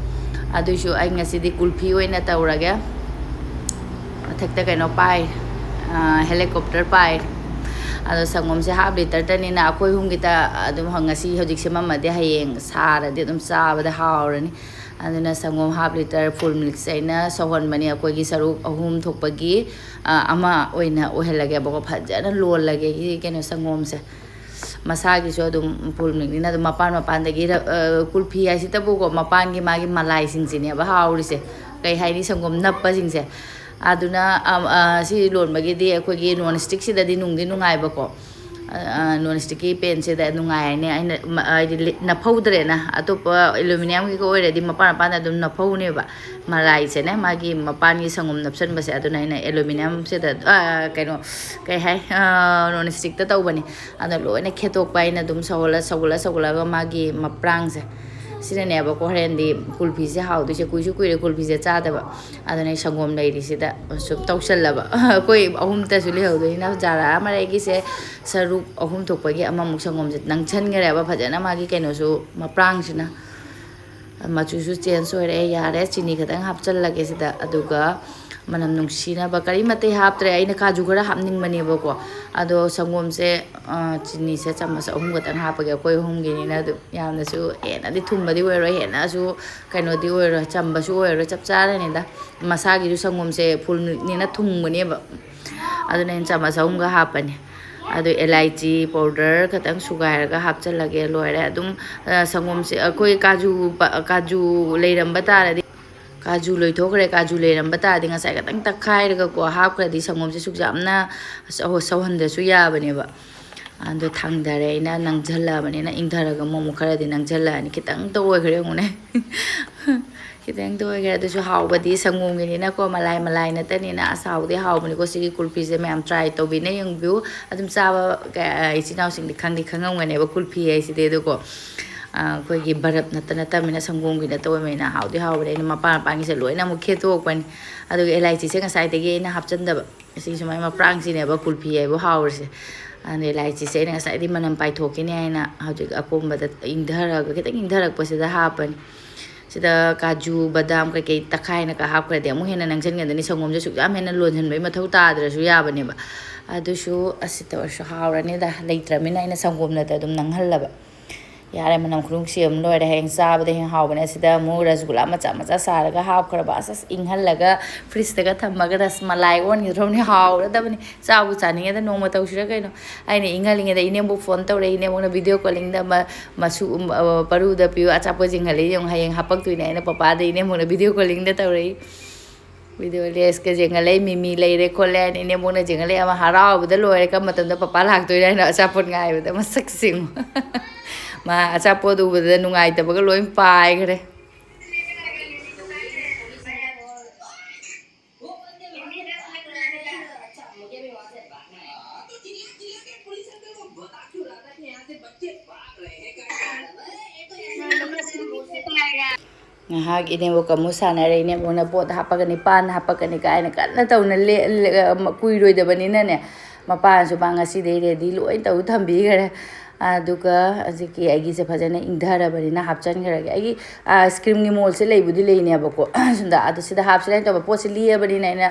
ꯑꯗꯨꯏꯁꯨ ꯑꯩ ꯉꯁꯤꯗꯤ ꯀꯨꯜꯐꯤ ꯑꯣꯏꯅ ꯇꯧꯔꯒꯦ꯫ ꯃꯊꯛꯇ ꯀꯩꯅꯣ ꯄꯥꯏ, ꯑ, helicopter ꯄꯥꯏ꯫ ꯑꯗꯣ ꯁꯪꯒꯣꯝꯁꯦ half litreꯇꯅꯤꯅ ꯑꯩꯈꯣꯏ ꯑꯍꯨꯝꯒꯤꯇ ꯑꯗꯨꯝ ꯉꯁꯤ ꯍꯧꯖꯤꯛ ꯁꯦꯝꯃꯝꯃꯗꯤ ꯍꯌꯦꯡ ꯁꯥꯔꯗꯤ ꯑꯗꯨꯝ ꯆꯥꯕꯗ ꯍꯥꯎꯔꯅꯤ꯫ ꯑꯗꯨꯅ ꯁꯪꯒꯣꯝ half litre full milkꯁꯦ ꯑꯩꯅ ꯁꯧꯍꯟꯕꯅꯤ꯫ ꯑꯩꯈꯣꯏꯒꯤ ꯁꯔꯨꯛ ꯑꯍꯨꯝ ꯊꯣꯛꯄꯒꯤ, ꯑ, ꯑꯃ ꯑꯣꯏꯅ ꯑꯣꯏꯍꯜꯂꯒꯦꯕꯀꯣ꯫ ꯐꯖꯅ ꯂꯣꯜꯂꯒꯦ ꯁꯤ ꯀꯩꯅꯣ ꯁꯪꯒꯣꯝꯁꯦ꯫ ꯃꯁꯥꯒꯤꯁꯨ ꯑꯗꯨꯝ full milkꯅꯤꯅ ꯑꯗꯨꯝ ꯃꯄꯥꯟ ꯃꯄꯥꯟꯗꯒꯤ ꯔ-, ꯑ, ꯀꯨꯜꯐꯤ ꯍꯥꯏꯁꯤꯇꯕꯨꯀꯣ, ꯃꯄꯥꯟꯒꯤ ꯃꯥꯒꯤ ꯃꯂꯥꯏꯁꯤꯡꯁꯤꯅꯦꯕ ꯍꯥꯎꯔꯤꯁꯦ꯫ ꯀꯩ ꯍꯥꯏꯅꯤ, ꯁꯪꯒꯣꯝ ꯅꯞꯄꯁꯤꯡꯁꯦ꯫ ꯑꯗꯨꯅ, ꯑ, ꯑ, ꯁꯤ ꯂꯣꯟꯕꯒꯤꯗꯤ ꯑꯩꯈꯣꯏꯒꯤ non stickꯁꯤꯗꯗꯤ ꯅꯨꯡꯗꯤ ꯅꯨꯡꯉꯥꯏꯕꯀꯣ꯫ ꯑ, ꯑ, non stickꯀꯤ panꯁꯤꯗ ꯅꯨꯡꯉꯥꯏꯔꯅꯤ꯫ ꯑꯩꯅ ꯃ-, ꯍꯥꯏꯗꯤ ꯂꯤ-, ꯅꯞꯐꯧꯗ꯭ꯔꯦꯅ꯫ ꯑꯇꯣꯞꯄ aluminiumꯒꯤꯒ ꯑꯣꯏꯔꯗꯤ ꯃꯄꯥꯟ ꯃꯄꯥꯟꯗ ꯑꯗꯨꯝ ꯅꯞꯐꯧꯅꯦꯕ꯫ ꯃꯂꯥꯏꯁꯦꯅꯦ, ꯃꯥꯒꯤ ꯃꯄꯥꯟꯒꯤ ꯁꯪꯒꯣꯝ ꯅꯞꯁꯟꯕꯁꯦ, ꯑꯗꯨꯅ ꯑꯩꯅ aluminiumꯁꯤꯗ, ꯑ, ꯀꯩꯅꯣ, ꯀꯩ ꯍꯥꯏ, ꯑ, non stickꯇ ꯇꯧꯕꯅꯤ꯫ ꯑꯗ ꯂꯣꯏꯅ ꯈꯦꯠꯇꯣꯛꯄ ꯑꯩꯅ ꯑꯗꯨꯝ ꯁꯧꯍꯜꯂ, ꯁꯧꯒꯠꯂ, ꯁꯧꯒꯠꯂꯒ ꯃꯥꯒꯤ ꯃꯄ꯭ꯔꯥꯡꯁꯦ꯫ ꯁꯤꯅꯅꯦꯕꯀꯣ ꯍꯣꯔꯦꯟꯗꯤ ꯀꯨꯜꯐꯤꯁꯦ ꯍꯥꯎꯗꯣꯏꯁꯦ꯫ ꯀꯨꯏꯁꯨ ꯀꯨꯏꯔꯦ ꯀꯨꯜꯐꯤꯁꯦ ꯆꯥꯗꯕ꯫ ꯑꯗꯨꯅ ꯑꯩ ꯁꯪꯒꯣꯝ ꯂꯩꯔꯤꯁꯤꯗ ꯁꯨꯝ ꯇꯧꯁꯜꯂꯕ꯫ ꯑꯩꯈꯣꯏ ꯑꯍꯨꯝꯇꯁꯨ ꯂꯩꯍꯧꯗꯣꯏꯅꯤꯅ ꯖꯥꯔꯥ ꯑꯃ ꯑꯩꯒꯤꯁꯦ ꯁꯔꯨꯛ ꯑꯍꯨꯝ ꯊꯣꯛꯄꯒꯤ ꯑꯃꯃꯨꯛ ꯁꯪꯒꯣꯝꯁꯦ ꯅꯪꯁꯟꯈ꯭ꯔꯦꯕ ꯐꯖꯅ ꯃꯥꯒꯤ ꯀꯩꯅꯣꯁꯨ ꯃꯄ꯭ꯔꯥꯡꯁꯤꯅ꯫ ꯃꯆꯨꯁꯨ ꯆꯦꯟꯖ ꯑꯣꯏꯔꯛꯑꯦ꯫ ꯌꯥꯔꯦ, ꯆꯤꯅꯤ ꯈꯛꯇꯪ ꯍꯥꯞꯆꯜꯂꯒꯦ ꯁꯤꯗ꯫ ꯑꯗꯨꯒ ꯃꯅꯝ ꯅꯨꯡꯁꯤꯅꯕ ꯀꯔꯤꯃꯠꯇ ꯍꯥꯞꯇ꯭ꯔꯦ꯫ ꯑꯩꯅ ꯀꯥꯖꯨ ꯈꯔ ꯍꯥꯞꯅꯤꯡꯕꯅꯦꯕꯀꯣ꯫ ꯑꯗꯣ ꯁꯪꯒꯣꯝꯁꯦ, ꯑ, ꯆꯤꯅꯤꯁꯦ ꯆꯥꯃꯁ ꯑꯍꯨꯝ ꯈꯛꯇꯪ ꯍꯥꯞꯄꯒꯦ꯫ ꯑꯩꯈꯣꯏ ꯑꯍꯨꯝꯒꯤꯅꯤꯅ ꯑꯗꯨꯝ ꯌꯥꯝꯅꯁꯨ ꯍꯦꯟꯅꯗꯤ ꯊꯨꯝꯕꯗꯤ ꯑꯣꯏꯔꯣꯏ, ꯍꯦꯟꯅꯁꯨ ꯀꯩꯅꯣꯗꯤ ꯑꯣꯏꯔꯣꯏ, ꯆꯝꯕꯁꯨ ꯑꯣꯏꯔꯣꯏ, ꯆꯞ ꯆꯥꯔꯅꯤꯗ꯫ ꯃꯁꯥꯒꯤꯁꯨ ꯁꯪꯒꯣꯝꯁꯦ ꯐꯨꯜꯅꯤꯅ ꯊꯨꯝꯒꯅꯦꯕ꯫ ꯑꯗꯨꯅ ꯑꯩꯅ ꯆꯥꯃꯁ ꯑꯍꯨꯝꯒ ꯍꯥꯞꯄꯅꯤ꯫ ꯑꯗꯨ ꯑꯦꯂꯥꯏꯆꯤ ꯄꯥꯎꯗꯔ ꯈꯛꯇꯪ ꯁꯨꯒꯥꯏꯔꯒ ꯍꯥꯞꯆꯜꯂꯒꯦ, ꯂꯣꯏꯔꯦ꯫ ꯑꯗꯨꯝ, ꯑ, ꯁꯪꯒꯣꯝꯁꯦ ꯑꯩꯈꯣꯏ ꯀꯥꯖꯨ ꯄ-, ꯀꯥꯖꯨ ꯂꯩꯔꯝꯕ ꯇꯥꯔꯗꯤ, ꯀꯥꯖꯨ ꯂꯣꯏꯊꯣꯛꯈ꯭ꯔꯦ꯫ ꯀꯥꯖꯨ ꯂꯩꯔꯝꯕ ꯇꯥꯔꯗꯤ ꯉꯁꯥꯏ ꯈꯛꯇꯪ ꯇꯛꯈꯥꯏꯔꯒꯀꯣ ꯍꯥꯞꯈ꯭ꯔꯗꯤ ꯁꯪꯒꯣꯝꯁꯦ ꯁꯨꯛ ꯌꯥꯝꯅ ꯁꯧ-, ꯁꯧꯍꯟꯗ꯭ꯔꯁꯨ ꯌꯥꯕꯅꯦꯕ꯫ ꯑꯗꯣ ꯊꯥꯡꯗꯔꯦ ꯑꯩꯅ, ꯅꯪꯁꯤꯜꯂꯛꯑꯕꯅꯤꯅ, ꯏꯪꯊꯔꯒ ꯑꯃꯨꯛ, ꯑꯃꯨꯛ ꯈꯔꯗꯤ ꯅꯪꯁꯤꯜꯂꯛꯑꯅꯤ꯫ ꯈꯤꯇꯪꯇ ꯑꯣꯏꯈ꯭ꯔꯦ, ꯌꯦꯡꯉꯨꯅꯦ꯫ ꯈꯤꯇꯪꯇ ꯑꯣꯏꯈ꯭ꯔꯦ꯫ ꯑꯗꯨꯁꯨ ꯍꯥꯎꯕꯗꯤ ꯁꯪꯒꯣꯝꯒꯤꯅꯤꯅꯀꯣ, ꯃꯂꯥꯏ ꯃꯂꯥꯏ ꯅꯠꯇꯅꯤꯅ꯫ ꯑꯁ, ꯍꯥꯎꯗꯤ ꯍꯥꯎꯕꯅꯤꯀꯣ꯫ ꯁꯤꯒꯤ ꯀꯨꯜꯐꯤꯁꯦ ꯃꯌꯥꯝ ꯇ꯭ꯔꯥꯏ ꯇꯧꯕꯤꯅ ꯌꯦꯡꯕꯤꯌꯨ꯫ ꯑꯗꯨꯝ ꯆꯥꯕ ꯀ-, ꯏꯆꯤꯟ ꯏꯅꯥꯎꯁꯤꯡꯗꯤ ꯈꯪꯗꯤ ꯈꯪꯉꯝꯒꯅꯦꯕ ꯀꯨꯜꯐꯤ ꯍꯥꯏꯁꯤꯗꯤ꯫ ꯑꯗꯨꯀꯣ, ꯑ, ꯑꯩꯈꯣꯏꯒꯤ ꯕꯔꯞ ꯅꯠꯇ ꯅꯠꯇꯕꯅꯤꯅ, ꯁꯪꯒꯣꯝꯒꯤ ꯅꯠꯇ ꯑꯣꯏꯕꯅꯤꯅ ꯍꯥꯎꯗꯤ ꯍꯥꯎꯕꯅꯦ꯫ ꯑꯩꯅ ꯃꯄꯥꯟ ꯃꯄꯥꯟꯒꯤꯁꯦ ꯂꯣꯏꯅ ꯑꯃꯨꯛ ꯈꯦꯠꯇꯣꯛꯄꯅꯤ꯫ ꯑꯗꯨꯒ ꯑꯦꯂꯥꯏꯆꯤꯁꯦ ꯉꯁꯥꯏꯗꯒꯤ ꯑꯩꯅ ꯍꯥꯞꯆꯤꯟꯗꯕ꯫ ꯑꯁꯤ ꯁꯨꯃꯥꯏꯅ ꯃꯄ꯭ꯔꯥꯡꯁꯤꯅꯦꯕ ꯀꯨꯜꯐꯤ ꯍꯥꯏꯕꯨ ꯍꯥꯎꯔꯤꯁꯦ꯫ ꯑꯗꯩ ꯑꯦꯂꯥꯏꯆꯤꯁꯦ ꯑꯩꯅ ꯉꯁꯥꯏꯗꯤ ꯃꯅꯝ ꯄꯥꯏꯊꯣꯛꯈꯤꯅꯤ ꯍꯥꯏꯅ ꯍꯧꯖꯤꯛ ꯑꯀꯣꯝꯕꯗ ꯏꯪꯊꯔꯒ, ꯈꯤꯇꯪ ꯏꯪꯊꯔꯛꯄꯁꯤꯗ ꯍꯥꯞꯄꯅꯤ꯫ ꯁꯤꯗ ꯀꯥꯖꯨ, ꯕꯗꯥꯝ ꯀꯩꯀꯩ ꯇꯛꯈꯥꯏꯅꯒ ꯍꯥꯞꯈ꯭ꯔꯗꯤ ꯑꯃꯨꯛ ꯍꯦꯟꯅ ꯅꯪꯁꯤꯟꯒꯗꯅꯤ꯫ ꯁꯪꯒꯣꯝꯁꯦ ꯁꯨꯛ ꯌꯥꯝ ꯍꯦꯟꯅ ꯂꯣꯟꯁꯤꯟꯕꯒꯤ ꯃꯊꯧ ꯇꯥꯗ꯭ꯔꯁꯨ ꯌꯥꯕꯅꯦꯕ꯫ ꯑꯗꯨꯁꯨ ꯑꯁꯤꯗ ꯑꯣꯏꯔꯁꯨ ꯍꯥꯎꯔꯅꯤꯗ, ꯂꯩꯇ꯭ꯔꯕꯅꯤꯅ ꯑꯩꯅ ꯁꯪꯒꯣꯝꯅꯗ ꯑꯗꯨꯝ ꯅꯪꯍꯜꯂꯕ꯫ ꯌꯥꯔꯦ, ꯃꯅꯝ ꯈꯨꯅꯨꯡꯁꯤ ꯑꯃ ꯂꯣꯏꯔꯦ꯫ ꯍꯌꯦꯡ ꯆꯥꯕꯗ ꯍꯦꯟꯅ ꯍꯥꯎꯕꯅꯦ꯫ ꯑꯁꯤꯗ ꯑꯃꯨꯛ ꯔꯁꯒꯨꯂꯥ ꯃꯆꯥ ꯃꯆꯥ ꯁꯥꯔꯒ ꯍꯥꯞꯈ꯭ꯔꯕ꯫ ꯑꯁ, ꯑꯁ, ꯏꯪꯍꯜꯂꯒ ꯐ꯭ꯔꯤꯖꯇꯒ ꯊꯝꯃꯒ ꯔꯁꯃꯂꯥꯏ ꯑꯣꯟꯒꯗ꯭ꯔꯕꯅꯤ, ꯍꯥꯎꯔꯗꯕꯅꯤ꯫ ꯆꯥꯕꯨ ꯆꯥꯅꯤꯡꯉꯦꯗ, ꯅꯣꯡꯃ ꯇꯧꯁꯤꯔ ꯀꯩꯅꯣ꯫ ꯑꯩꯅ ꯏꯪꯍꯜꯂꯤꯉꯩꯗ ꯏꯅꯦꯝꯕꯣꯛ ꯐꯣꯟ ꯇꯧꯔꯛꯑꯦ꯫ ꯏꯅꯦꯝꯕꯣꯛꯅ ꯚꯤꯗꯤꯑꯣ ꯀꯣꯂꯤꯡꯗ ꯃ-, ꯃꯁꯨ, ꯎꯝ, ꯑ, ꯄꯔꯨꯗ ꯄꯤꯌꯨ ꯑꯆꯥꯄꯣꯠ ꯌꯦꯡꯍꯜꯂꯦ꯫ ꯌꯦꯡꯉꯨ, ꯍꯌꯦꯡ ꯍꯥꯄꯛꯇꯣꯏꯅꯦ꯫ ꯑꯩꯅ ꯄꯄꯥꯗ ꯏꯅꯦꯝꯕꯣꯛꯅ ꯚꯤꯗꯤꯑꯣ ꯀꯣꯂꯤꯡꯗ ꯇꯧꯔꯛꯏ꯫ ꯚꯤꯗꯤꯑꯣ ꯂꯦꯁꯀ ꯌꯦꯡꯍꯜꯂꯦ, ꯃꯤꯃꯤ ꯂꯩꯔꯦ ꯈꯣꯠꯂꯦ ꯍꯥꯏꯅ ꯏꯅꯦꯝꯕꯣꯛꯅ ꯌꯦꯡꯍꯜꯂꯦ꯫ ꯑꯃ ꯍꯔꯥꯎꯕꯗ ꯂꯣꯏꯔꯦ꯫ ꯀꯔꯝꯕ ꯃꯇꯝꯗ ꯄꯄꯥ ꯂꯥꯛꯇꯣꯏꯅꯣ ꯍꯥꯏꯅ ꯑꯆꯥꯄꯣꯠ ꯉꯥꯏꯕꯗ꯫ ꯃꯁꯛꯁꯤꯡ꯫ ꯃꯥ ꯑꯆꯥꯄꯣꯠ ꯎꯕꯗ ꯅꯨꯡꯉꯥꯏꯇꯕꯒ ꯂꯣꯏ ꯄꯥꯏꯈ꯭ꯔꯦ꯫ ꯉꯥꯏꯍꯥꯛ ꯏꯅꯦꯝꯕꯣꯛꯀ ꯑꯃꯨꯛ ꯁꯥꯟꯅꯔꯦ꯫ ꯏꯅꯦꯝꯕꯣꯛꯅ ꯄꯣꯠ ꯍꯥꯞꯄꯛꯀꯅꯤ, ꯄꯥꯟ ꯍꯥꯞꯄꯛꯀꯅꯤ ꯀꯥꯏꯅ ꯀꯟꯅ ꯇꯧꯅ ꯂꯦ-, ꯂꯦ-, ꯑꯃ, ꯀꯨꯏꯔꯣꯏꯗꯕꯅꯤꯅꯅꯦ, ꯃꯄꯥꯅꯁꯨ ꯃꯥ ꯉꯁꯤꯗꯩ ꯔꯦꯗꯤ ꯂꯣꯏ ꯇꯧ ꯊꯝꯕꯤꯈꯔꯦ꯫ ꯑꯗꯨꯒ ꯍꯧꯖꯤꯛꯀꯤ ꯑꯩꯒꯤꯁꯦ ꯐꯖꯅ ꯏꯪꯊꯔꯕꯅꯤꯅ ꯍꯥꯞꯆꯤꯟꯈ꯭ꯔꯒꯦ꯫ ꯑꯩꯒꯤ, ꯑꯥ, ꯁ꯭ꯀ꯭ꯔꯤꯝꯒꯤ ꯃꯣꯜꯁꯦ ꯂꯩꯕꯨꯗꯤ ꯂꯩꯅꯦꯕꯀꯣ, ꯁꯣꯝꯗ, ꯑꯗꯣ ꯁꯤꯗ ꯍꯥꯞꯁꯤꯔꯥ ꯍꯥꯏꯅ ꯇꯧꯕ꯫ ꯄꯣꯠꯁꯦ ꯂꯤꯔꯕꯅꯤꯅ ꯑꯩꯅ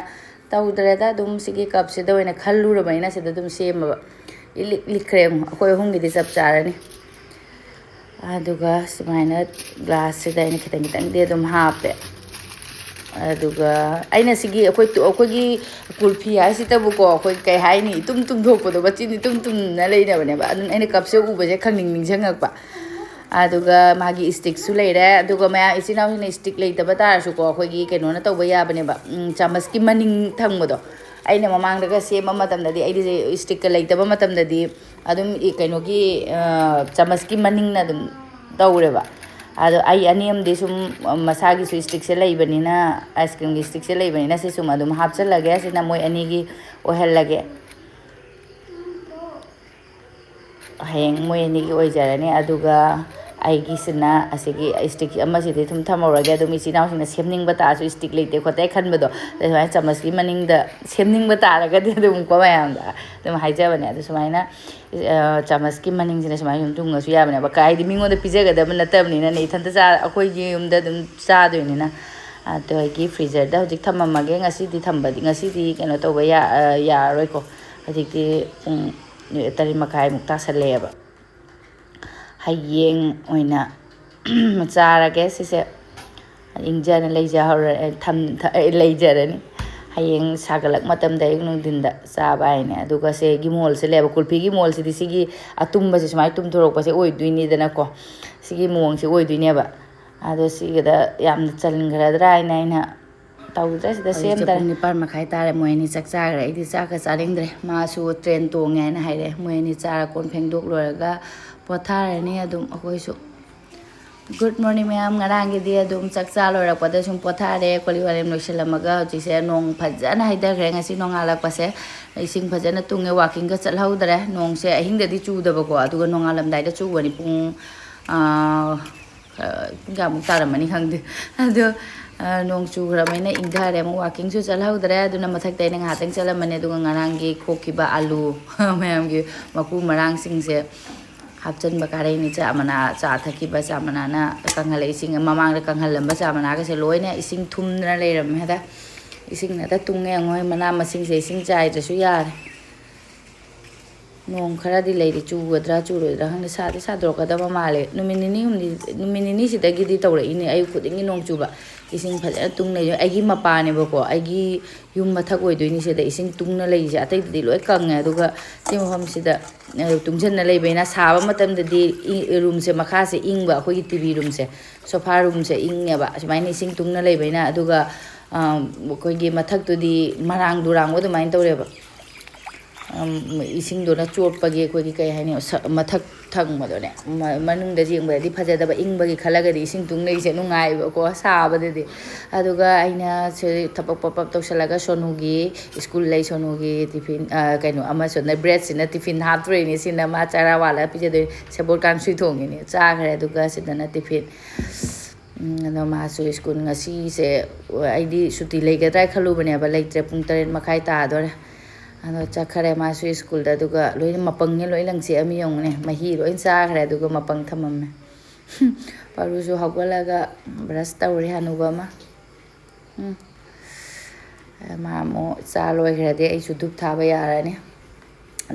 ꯇꯧꯗ꯭ꯔꯦꯗ, ꯑꯗꯨꯝ ꯁꯤꯒꯤ ꯀꯞꯁꯤꯗ ꯑꯣꯏꯅ ꯈꯜꯂꯨꯔꯕꯅꯤꯅ ꯁꯤꯗ ꯑꯗꯨꯝ ꯁꯦꯝꯃꯕ꯫ ꯏꯂꯤꯛ ꯂꯤꯛꯈ꯭ꯔꯦ ꯑꯃꯨꯛ꯫ ꯑꯩꯈꯣꯏ ꯑꯍꯨꯝꯒꯤꯗꯤ ꯆꯞ ꯆꯥꯔꯅꯤ꯫ ꯑꯗꯨꯒ ꯁꯨꯃꯥꯏꯅ ꯒ꯭ꯂꯥꯁꯁꯤꯗ ꯑꯩꯅ ꯈꯤꯇꯪ ꯈꯤꯇꯪꯗꯤ ꯑꯗꯨꯝ ꯍꯥꯞꯄꯦ꯫ ꯑꯗꯨꯒ ꯑꯩꯅ ꯁꯤꯒꯤ ꯑꯩꯈꯣꯏ ꯇꯨ-, ꯑꯩꯈꯣꯏꯒꯤ ꯀꯨꯜꯐꯤ ꯍꯥꯏꯁꯤꯗꯕꯨꯀꯣ, ꯑꯩꯈꯣꯏ ꯀꯩ ꯍꯥꯏꯅꯤ, ꯏꯇꯨꯝ ꯇꯨꯝꯊꯣꯛꯄꯗꯣ, ꯃꯆꯤꯟ ꯏꯇꯨꯝ ꯇꯨꯝꯅ ꯂꯩꯅꯕꯅꯦꯕ꯫ ꯑꯗꯨꯝ ꯑꯩꯅ ꯀꯞꯁꯦ ꯎꯕꯁꯦ ꯈꯪꯅꯤꯡ ꯅꯤꯡꯁꯤꯡꯉꯛꯄ꯫ ꯑꯗꯨꯒ ꯃꯥꯒꯤ ꯏꯁꯇꯤꯛꯁꯨ ꯂꯩꯔꯦ꯫ ꯑꯗꯨꯒ ꯃꯌꯥꯝ ꯏꯆꯤꯟ ꯏꯅꯥꯎꯁꯤꯡꯅ ꯏꯁꯇꯤꯛ ꯂꯩꯇꯕ ꯇꯥꯔꯁꯨꯀꯣ, ꯑꯩꯈꯣꯏꯒꯤ ꯀꯩꯅꯣꯅ ꯇꯧꯕ ꯌꯥꯕꯅꯦꯕ, ꯎꯝ, ꯆꯥꯃꯁꯀꯤ ꯃꯅꯤꯡ ꯊꯪꯕꯗꯣ꯫ ꯑꯩꯅ ꯃꯃꯥꯡꯗꯒ ꯁꯦꯝꯕ ꯃꯇꯝꯗꯗꯤ, ꯑꯩꯗꯤ ꯏꯁꯇꯤꯛꯀ ꯂꯩꯇꯕ ꯃꯇꯝꯗꯗꯤ ꯑꯗꯨꯝ ꯏ-, ꯀꯩꯅꯣꯒꯤ, ꯑ, ꯆꯥꯃꯁꯀꯤ ꯃꯅꯤꯡꯅ ꯑꯗꯨꯝ ꯇꯧꯔꯦꯕ꯫ ꯑꯗꯣ ꯑꯩ ꯑꯅꯤ ꯑꯃꯗꯤ ꯁꯨꯝ ꯃꯁꯥꯒꯤꯁꯨ ꯏꯁꯇꯤꯛꯁꯦ ꯂꯩꯕꯅꯤꯅ, ꯑꯥꯏꯁ ꯀ꯭ꯔꯤꯝꯒꯤ ꯏꯁꯇꯤꯛꯁꯦ ꯂꯩꯕꯅꯤꯅ, ꯁꯤ ꯁꯨꯝ ꯑꯗꯨꯝ ꯍꯥꯞꯆꯜꯂꯒꯦ꯫ ꯁꯤꯅ ꯃꯣꯏ ꯑꯅꯤꯒꯤ ꯑꯣꯏꯍꯜꯂꯒꯦ꯫ ꯍꯌꯦꯡ ꯃꯣꯏ ꯑꯅꯤꯒꯤ ꯑꯣꯏꯖꯔꯅꯤ꯫ ꯑꯗꯨꯒ ꯑꯩꯒꯤꯁꯤꯅ ꯑꯁꯤꯒꯤ ꯏꯁꯇꯤꯛ ꯑꯃꯁꯤꯗꯤ ꯑꯗꯨꯝ ꯊꯝꯍꯧꯔꯒꯦ꯫ ꯑꯗꯨꯝ ꯏꯆꯤꯟ ꯏꯅꯥꯎꯁꯤꯡꯅ ꯁꯦꯝꯅꯤꯡꯕ ꯇꯥꯔꯁꯨ, ꯏꯁꯇꯤꯛ ꯂꯩꯇꯦ ꯈꯣꯠꯇꯦ ꯈꯟꯕꯗꯣ, ꯑꯗꯨꯃꯥꯏꯅ ꯆꯥꯃꯁꯀꯤ ꯃꯅꯤꯡꯗ ꯁꯦꯝꯅꯤꯡꯕ ꯇꯥꯔꯒꯗꯤ ꯑꯗꯨꯝꯀꯣ ꯃꯌꯥꯝꯗ ꯑꯗꯨꯝ ꯍꯥꯏꯖꯕꯅꯦ꯫ ꯑꯗꯨ ꯁꯨꯃꯥꯏꯅ, ꯑ, ꯆꯥꯃꯁꯀꯤ ꯃꯅꯤꯡꯁꯤꯅ ꯁꯨꯃꯥꯏꯅ ꯁꯨꯝ ꯊꯨꯡꯉꯁꯨ ꯌꯥꯕꯅꯦꯕ꯫ ꯀꯥꯏꯗꯤ ꯃꯤꯉꯣꯟꯗ ꯄꯤꯖꯒꯗꯕ ꯅꯠꯇꯕꯅꯤꯅꯅꯦ, ꯏꯊꯟꯇ ꯆꯥ-, ꯑꯩꯈꯣꯏꯒꯤ ꯌꯨꯝꯗ ꯑꯗꯨꯝ ꯆꯥꯗꯣꯏꯅꯤꯅ꯫ ꯑꯗꯣ ꯑꯩꯒꯤ ꯐ꯭ꯔꯤꯖꯔꯗ ꯍꯧꯖꯤꯛ ꯊꯝꯃꯝꯃꯒꯦ꯫ ꯉꯁꯤꯗꯤ ꯊꯝꯕꯗꯤ, ꯉꯁꯤꯗꯤ ꯀꯩꯅꯣ ꯇꯧꯕ ꯌꯥ-, ꯑ, ꯌꯥꯔꯔꯣꯏꯀꯣ꯫ ꯍꯧꯖꯤꯛꯇꯤ ꯄꯨꯡ ꯇꯔꯦꯠ ꯃꯈꯥꯏꯃꯨꯛ ꯇꯥꯁꯜꯂꯛꯑꯦꯕ꯫ ꯍꯌꯦꯡ ꯑꯣꯏꯅ ꯆꯥꯔꯒꯦ ꯁꯤꯁꯦ꯫ ꯏꯪꯖꯅ ꯂꯩꯖꯍꯧꯔ-, ꯑꯦ, ꯊꯝ-, ꯊ-, ꯑꯦ, ꯂꯩꯖꯔꯅꯤ꯫ ꯍꯌꯦꯡ ꯁꯥꯒꯠꯂꯛ ꯃꯇꯝꯗ ꯑꯌꯨꯛ ꯅꯨꯡꯊꯤꯟꯗ ꯆꯥꯕ ꯍꯥꯏꯅꯦ꯫ ꯑꯗꯨꯒ ꯁꯤꯒꯤ ꯃꯣꯜꯁꯦ ꯂꯩꯕ, ꯀꯨꯜꯐꯤꯒꯤ ꯃꯣꯜꯁꯤꯗꯤ ꯁꯤꯒꯤ ꯑꯇꯨꯝꯕꯁꯦ ꯁꯨꯃꯥꯏꯅ ꯇꯨꯝꯊꯣꯔꯛꯄꯁꯦ ꯑꯣꯏꯗꯣꯏꯅꯤꯗꯅꯀꯣ꯫ ꯁꯤꯒꯤ ꯃꯑꯣꯡꯁꯦ ꯑꯣꯏꯗꯣꯏꯅꯦꯕ꯫ ꯑꯗꯣ ꯁꯤꯒꯤꯗ ꯌꯥꯝꯅ ꯆꯟꯈ꯭ꯔꯗ꯭ꯔꯥ ꯍꯥꯏꯅ ꯑꯩꯅ ꯇꯧꯗ꯭ꯔꯦ, ꯁꯤꯗ ꯍꯧꯖꯤꯛꯁꯦ ꯁꯦꯝꯗꯔꯦ꯫ ꯄꯨꯡ ꯅꯤꯄꯥꯟ ꯃꯈꯥꯏ ꯇꯥꯔꯦ꯫ ꯃꯣꯏ ꯑꯅꯤ ꯆꯥꯛ ꯆꯥꯈ꯭ꯔꯦ꯫ ꯑꯩꯗꯤ ꯆꯥꯛꯀ ꯆꯥꯅꯤꯡꯗ꯭ꯔꯦ꯫ ꯃꯥꯁꯨ ꯇ꯭ꯔꯦꯟ ꯇꯣꯡꯉꯦ ꯍꯥꯏꯅ ꯍꯥꯏꯔꯛꯑꯦ꯫ ꯃꯣꯏ ꯑꯅꯤ ꯆꯥꯔ ꯀꯣꯟ ꯐꯦꯡꯗꯣꯛ ꯂꯣꯏꯔꯒ ꯄꯣꯊꯥꯔꯅꯤ ꯑꯗꯨꯝ ꯑꯩꯈꯣꯏꯁꯨ꯫ Good morning ꯃꯌꯥꯝ꯫ ꯉꯔꯥꯡꯒꯤꯗꯤ ꯑꯗꯨꯝ ꯆꯥꯛ ꯆꯥ ꯂꯣꯏꯔꯛꯄꯗ ꯁꯨꯝ ꯄꯣꯊꯥꯔꯦ꯫ ꯀꯣꯂꯤ ꯋꯥꯔꯦꯝ ꯂꯣꯏꯁꯤꯜꯂꯝꯃꯒ ꯍꯧꯖꯤꯛꯁꯦ ꯅꯣꯡ ꯐꯖꯅ ꯍꯩꯊꯈ꯭ꯔꯦ꯫ ꯉꯁꯤ ꯅꯣꯡꯉꯥꯜꯂꯛꯄꯁꯦ ꯏꯁꯤꯡ ꯐꯖꯅ ꯇꯨꯡꯉꯦ꯫ ꯋꯥꯀꯤꯡꯒ ꯆꯠꯍꯧꯗ꯭ꯔꯦ꯫ ꯅꯣꯡꯁꯦ ꯑꯍꯤꯡꯗꯗꯤ ꯆꯨꯗꯕꯀꯣ, ꯑꯗꯨꯒ ꯅꯣꯡꯉꯥꯜꯂꯝꯗꯥꯏꯗ ꯆꯨꯕꯅꯤ꯫ ꯄꯨꯡ ꯑꯥ, ꯄꯨꯡ ꯀꯌꯥꯃꯨꯛ ꯇꯥꯔꯝꯃꯅꯤ ꯈꯪꯗꯦ꯫ ꯑꯗꯣ, ꯑꯥ, ꯅꯣꯡ ꯆꯨꯈ꯭ꯔꯕꯅꯤꯅ ꯏꯪꯊꯔꯦ꯫ ꯑꯃꯨꯛ ꯋꯥꯛꯀꯤꯡꯁꯨ ꯆꯠꯍꯧꯗ꯭ꯔꯦ꯫ ꯑꯗꯨꯅ ꯃꯊꯛꯇ ꯑꯩꯅ ꯉꯥꯏꯍꯥꯛꯇꯪ ꯆꯠꯂꯝꯕꯅꯦ꯫ ꯑꯗꯨꯒ ꯉꯔꯥꯡꯒꯤ ꯈꯣꯛꯈꯤꯕ ꯑꯂꯨ ꯃꯌꯥꯝꯒꯤ ꯃꯀꯨ ꯃꯔꯥꯡꯁꯤꯡꯁꯦ ꯍꯥꯞꯆꯤꯟꯕ ꯀꯥꯔꯩꯅꯤ꯫ ꯆꯥ ꯃꯅꯥ, ꯆꯥ ꯊꯛꯈꯤꯕ ꯆꯥ ꯃꯅꯥꯅ ꯀꯪꯍꯜꯂꯛꯏꯁꯤꯡ, ꯃꯃꯥꯡꯗ ꯀꯪꯍꯜꯂꯝꯕ ꯆꯥ ꯃꯅꯥꯒꯁꯦ ꯂꯣꯏꯅ ꯏꯁꯤꯡ ꯊꯨꯝꯗꯅ ꯂꯩꯔꯝꯃꯦ꯫ ꯍꯟꯗꯛ ꯏꯁꯤꯡꯅꯗ ꯇꯨꯡꯉꯦ꯫ ꯌꯦꯡꯉꯣ, ꯃꯅꯥ ꯃꯁꯤꯡꯁꯦ ꯏꯁꯤꯡ ꯆꯥꯏꯗ꯭ꯔꯁꯨ ꯌꯥꯔꯦ꯫ ꯅꯣꯡ ꯈꯔꯗꯤ ꯂꯩꯔꯤ, ꯆꯨꯒꯗ꯭ꯔꯥ ꯆꯨꯔꯣꯏꯗ꯭ꯔꯥ ꯈꯪꯗꯦ꯫ ꯁꯥꯗꯤ ꯁꯥꯗꯣꯔꯛꯀꯗꯕ ꯃꯥꯜꯂꯦ꯫ ꯅꯨꯃꯤꯠ ꯅꯤꯅꯤ ꯍꯨꯝꯅꯤ, ꯅꯨꯃꯤꯠ ꯅꯤꯅꯤꯁꯤꯗꯒꯤꯗꯤ ꯇꯧꯔꯛꯏꯅꯦ, ꯑꯌꯨꯛ ꯈꯨꯗꯤꯡꯒꯤ ꯅꯣꯡ ꯆꯨꯕ꯫ ꯏꯁꯤꯡ ꯐꯖꯅ ꯇꯨꯡ ꯂꯩ꯫ ꯑꯩꯒꯤ ꯃꯄꯥꯅꯦꯕꯀꯣ, ꯑꯩꯒꯤ ꯌꯨꯝ ꯃꯊꯛ ꯑꯣꯏꯗꯣꯏꯅꯤ ꯁꯤꯗ ꯏꯁꯤꯡ ꯇꯨꯡꯅ ꯂꯩꯔꯤꯁꯦ꯫ ꯑꯇꯩꯗꯗꯤ ꯂꯣꯏ ꯀꯪꯉꯦ꯫ ꯑꯗꯨꯒ ꯁꯤ ꯃꯐꯝꯁꯤꯗ, ꯑ, ꯇꯨꯡꯁꯤꯟꯅ ꯂꯩꯕꯅꯤꯅ ꯁꯥꯕ ꯃꯇꯝꯗꯗꯤ ꯏ-, ꯔꯨꯝꯁꯦ, ꯃꯈꯥꯁꯦ ꯏꯪꯕ, ꯑꯩꯈꯣꯏꯒꯤ ꯇꯤ ꯚꯤ ꯔꯨꯝꯁꯦ, ꯁꯣꯐꯥ ꯔꯨꯝꯁꯦ ꯏꯪꯉꯦꯕ, ꯁꯨꯃꯥꯏꯅ ꯏꯁꯤꯡ ꯇꯨꯡꯅ ꯂꯩꯕꯅꯤꯅ꯫ ꯑꯗꯨꯒ, ꯑ, ꯑꯩꯈꯣꯏꯒꯤ ꯃꯊꯛꯇꯨꯗꯤ ꯃꯔꯥꯡ ꯗꯨꯔꯥꯡꯕ ꯑꯗꯨꯃꯥꯏꯅ ꯇꯧꯔꯦꯕ꯫ ꯑꯝ, ꯏꯁꯤꯡꯗꯨꯅ ꯆꯣꯠꯄꯒꯤ ꯑꯩꯈꯣꯏꯒꯤ ꯀꯩ ꯍꯥꯏꯅꯤ, ꯁ-, ꯃꯊꯛ ꯊꯪꯕꯗꯣꯅꯦ, ꯃ-, ꯃꯅꯨꯡꯗ ꯌꯦꯡꯕꯗꯗꯤ ꯐꯖꯗꯕ, ꯏꯪꯕꯒꯤ ꯈꯜꯂꯒꯗꯤ ꯏꯁꯤꯡ ꯇꯨꯡ ꯂꯩꯁꯦ ꯅꯨꯡꯉꯥꯏꯕꯀꯣ, ꯁꯥꯕꯗꯗꯤ꯫ ꯑꯗꯨꯒ ꯑꯩꯅ ꯁꯤ ꯊꯕꯛ ꯄꯞ ꯄꯞ ꯇꯧꯁꯜꯂꯒ ꯁꯣꯅꯨꯒꯤ ꯁ꯭ꯀꯨꯜ ꯂꯩ, ꯁꯣꯅꯨꯒꯤ ꯇꯤꯐꯤꯟ, ꯑ, ꯀꯩꯅꯣ ꯑꯃ ꯁꯣꯝꯗ ꯕ꯭ꯔꯦꯗꯁꯤꯅ ꯇꯤꯐꯤꯟ ꯍꯥꯞꯇꯣꯔꯤꯅꯤ, ꯁꯤꯅ ꯃꯥ ꯆꯔꯥ ꯋꯥꯜꯂꯒ ꯄꯤꯖꯗꯣꯏꯅꯤ꯫ ꯁꯦꯕꯣꯠ ꯀꯥꯡꯁꯨꯏ ꯊꯣꯡꯉꯤꯅꯤ, ꯆꯥꯈ꯭ꯔꯦ꯫ ꯑꯗꯨꯒ ꯁꯤꯗꯅ ꯇꯤꯐꯤꯟ꯫ ꯎꯝ, ꯑꯗꯣ ꯃꯥꯁꯨ ꯁ꯭ꯀꯨꯜ ꯉꯁꯤꯁꯦ, ꯑꯩꯗꯤ ꯁꯨꯇꯤ ꯂꯩꯒꯗ꯭ꯔꯥ ꯈꯜꯂꯨꯕꯅꯦꯕ, ꯂꯩꯇ꯭ꯔꯦ, ꯄꯨꯡ ꯇꯔꯦꯠ ꯃꯈꯥꯏ ꯇꯥꯗꯣꯔꯦ꯫ ꯑꯗꯣ ꯆꯠꯈꯔꯦ ꯃꯥꯁꯨ ꯁ꯭ꯀꯨꯜꯗ꯫ ꯑꯗꯨꯒ ꯂꯣꯏꯅ ꯃꯄꯪꯅꯦ ꯂꯣꯏ ꯂꯪꯁꯦ ꯑꯃ ꯌꯦꯡꯉꯨꯅꯦ, ꯃꯍꯤ ꯂꯣꯏ ꯆꯥꯈ꯭ꯔꯦ꯫ ꯑꯗꯨꯒ ꯃꯄꯪ ꯊꯝꯃꯝꯃꯦ꯫ ꯄꯥꯔꯨꯁꯨ ꯍꯧꯒꯠꯂꯒ ꯕ꯭ꯔꯁ ꯇꯧꯔꯤ, ꯍꯅꯨꯕ ꯑꯃ꯫ ꯎꯝ꯫ ꯃꯥ ꯑꯃꯨꯛ ꯆꯥ ꯂꯣꯏꯈ꯭ꯔꯗꯤ ꯑꯩꯁꯨ ꯙꯨꯞ ꯊꯥꯕ ꯌꯥꯔꯅꯤ꯫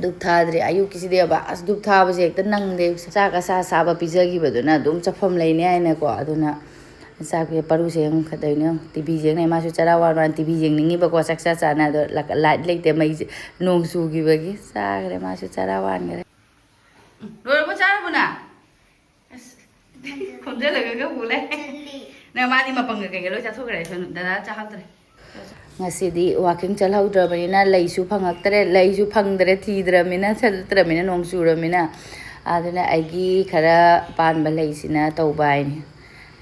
ꯙꯨꯞ ꯊꯥꯗ꯭ꯔꯤ꯫ ꯑꯌꯨꯛꯀꯤꯁꯤꯗꯤꯕ, ꯑꯁ, ꯙꯨꯞ ꯊꯥꯕꯁꯦ ꯍꯦꯛꯇ ꯅꯪꯗꯦ꯫ ꯆꯥꯛ ꯑꯁꯥ ꯑꯁꯥꯕ ꯄꯤꯖꯈꯤꯕꯗꯨꯅ ꯑꯗꯨꯝ ꯆꯐꯝ ꯂꯩꯅꯤ ꯍꯥꯏꯅꯀꯣ꯫ ꯑꯗꯨꯅ ꯆꯥꯛꯁꯦ ꯄꯥꯔꯨꯁꯦ ꯌꯦꯡꯉꯨ, ꯀꯩꯗꯧꯔꯤꯅꯣ ꯌꯦꯡꯉꯨ꯫ ꯇꯤ ꯚꯤ ꯌꯦꯡ ꯂꯩ꯫ ꯃꯥꯁꯨ ꯆꯔꯥ ꯋꯥꯟ ꯋꯥꯟ ꯇꯤ ꯚꯤ ꯌꯦꯡꯅꯤꯡꯉꯤꯕꯀꯣ, ꯆꯥꯛ ꯆꯥ ꯆꯥꯅ꯫ ꯑꯗꯣ ꯂ-, ꯂꯥꯏꯠ ꯂꯩꯇꯦ, ꯃꯩꯁꯦ ꯅꯣꯡ ꯆꯨꯈꯤꯕꯒꯤ꯫ ꯆꯥꯈ꯭ꯔꯦ, ꯃꯥꯁꯨ ꯆꯔꯥ ꯋꯥꯟꯈ꯭ꯔꯦ꯫ ꯂꯣꯏꯔꯕꯣ? ꯆꯥꯔꯕꯣ ꯅꯪ? ꯑꯁ, ꯈꯣꯝꯖꯜꯂꯒ ꯄꯨ ꯂꯩ꯫ ꯆꯠꯂꯤ꯫ ꯅꯪ, ꯃꯥꯗꯤ ꯃꯄꯪꯒ ꯀꯩꯒ ꯂꯣꯏ ꯆꯥꯊꯣꯛꯈ꯭ꯔꯦ, ꯁꯣꯅꯨ, ꯗꯗꯥ ꯆꯥꯍꯧꯗ꯭ꯔꯦ꯫ ꯉꯁꯤꯗꯤ ꯋꯥꯀꯤꯡ ꯆꯠꯍꯧꯗ꯭ꯔꯕꯅꯤꯅ ꯂꯩꯁꯨ ꯐꯪꯉꯛꯇ꯭ꯔꯦ, ꯂꯩꯁꯨ ꯐꯪꯗ꯭ꯔꯦ, ꯊꯤꯗ꯭ꯔꯃꯤꯅ, ꯆꯠꯇ꯭ꯔꯃꯤꯅ, ꯅꯣꯡ ꯆꯨꯔꯃꯤꯅ꯫ ꯑꯗꯨꯅ ꯑꯩꯒꯤ ꯈꯔ ꯄꯥꯟꯕ ꯂꯩꯁꯤꯅ ꯇꯧꯕ ꯍꯥꯏꯅꯤ꯫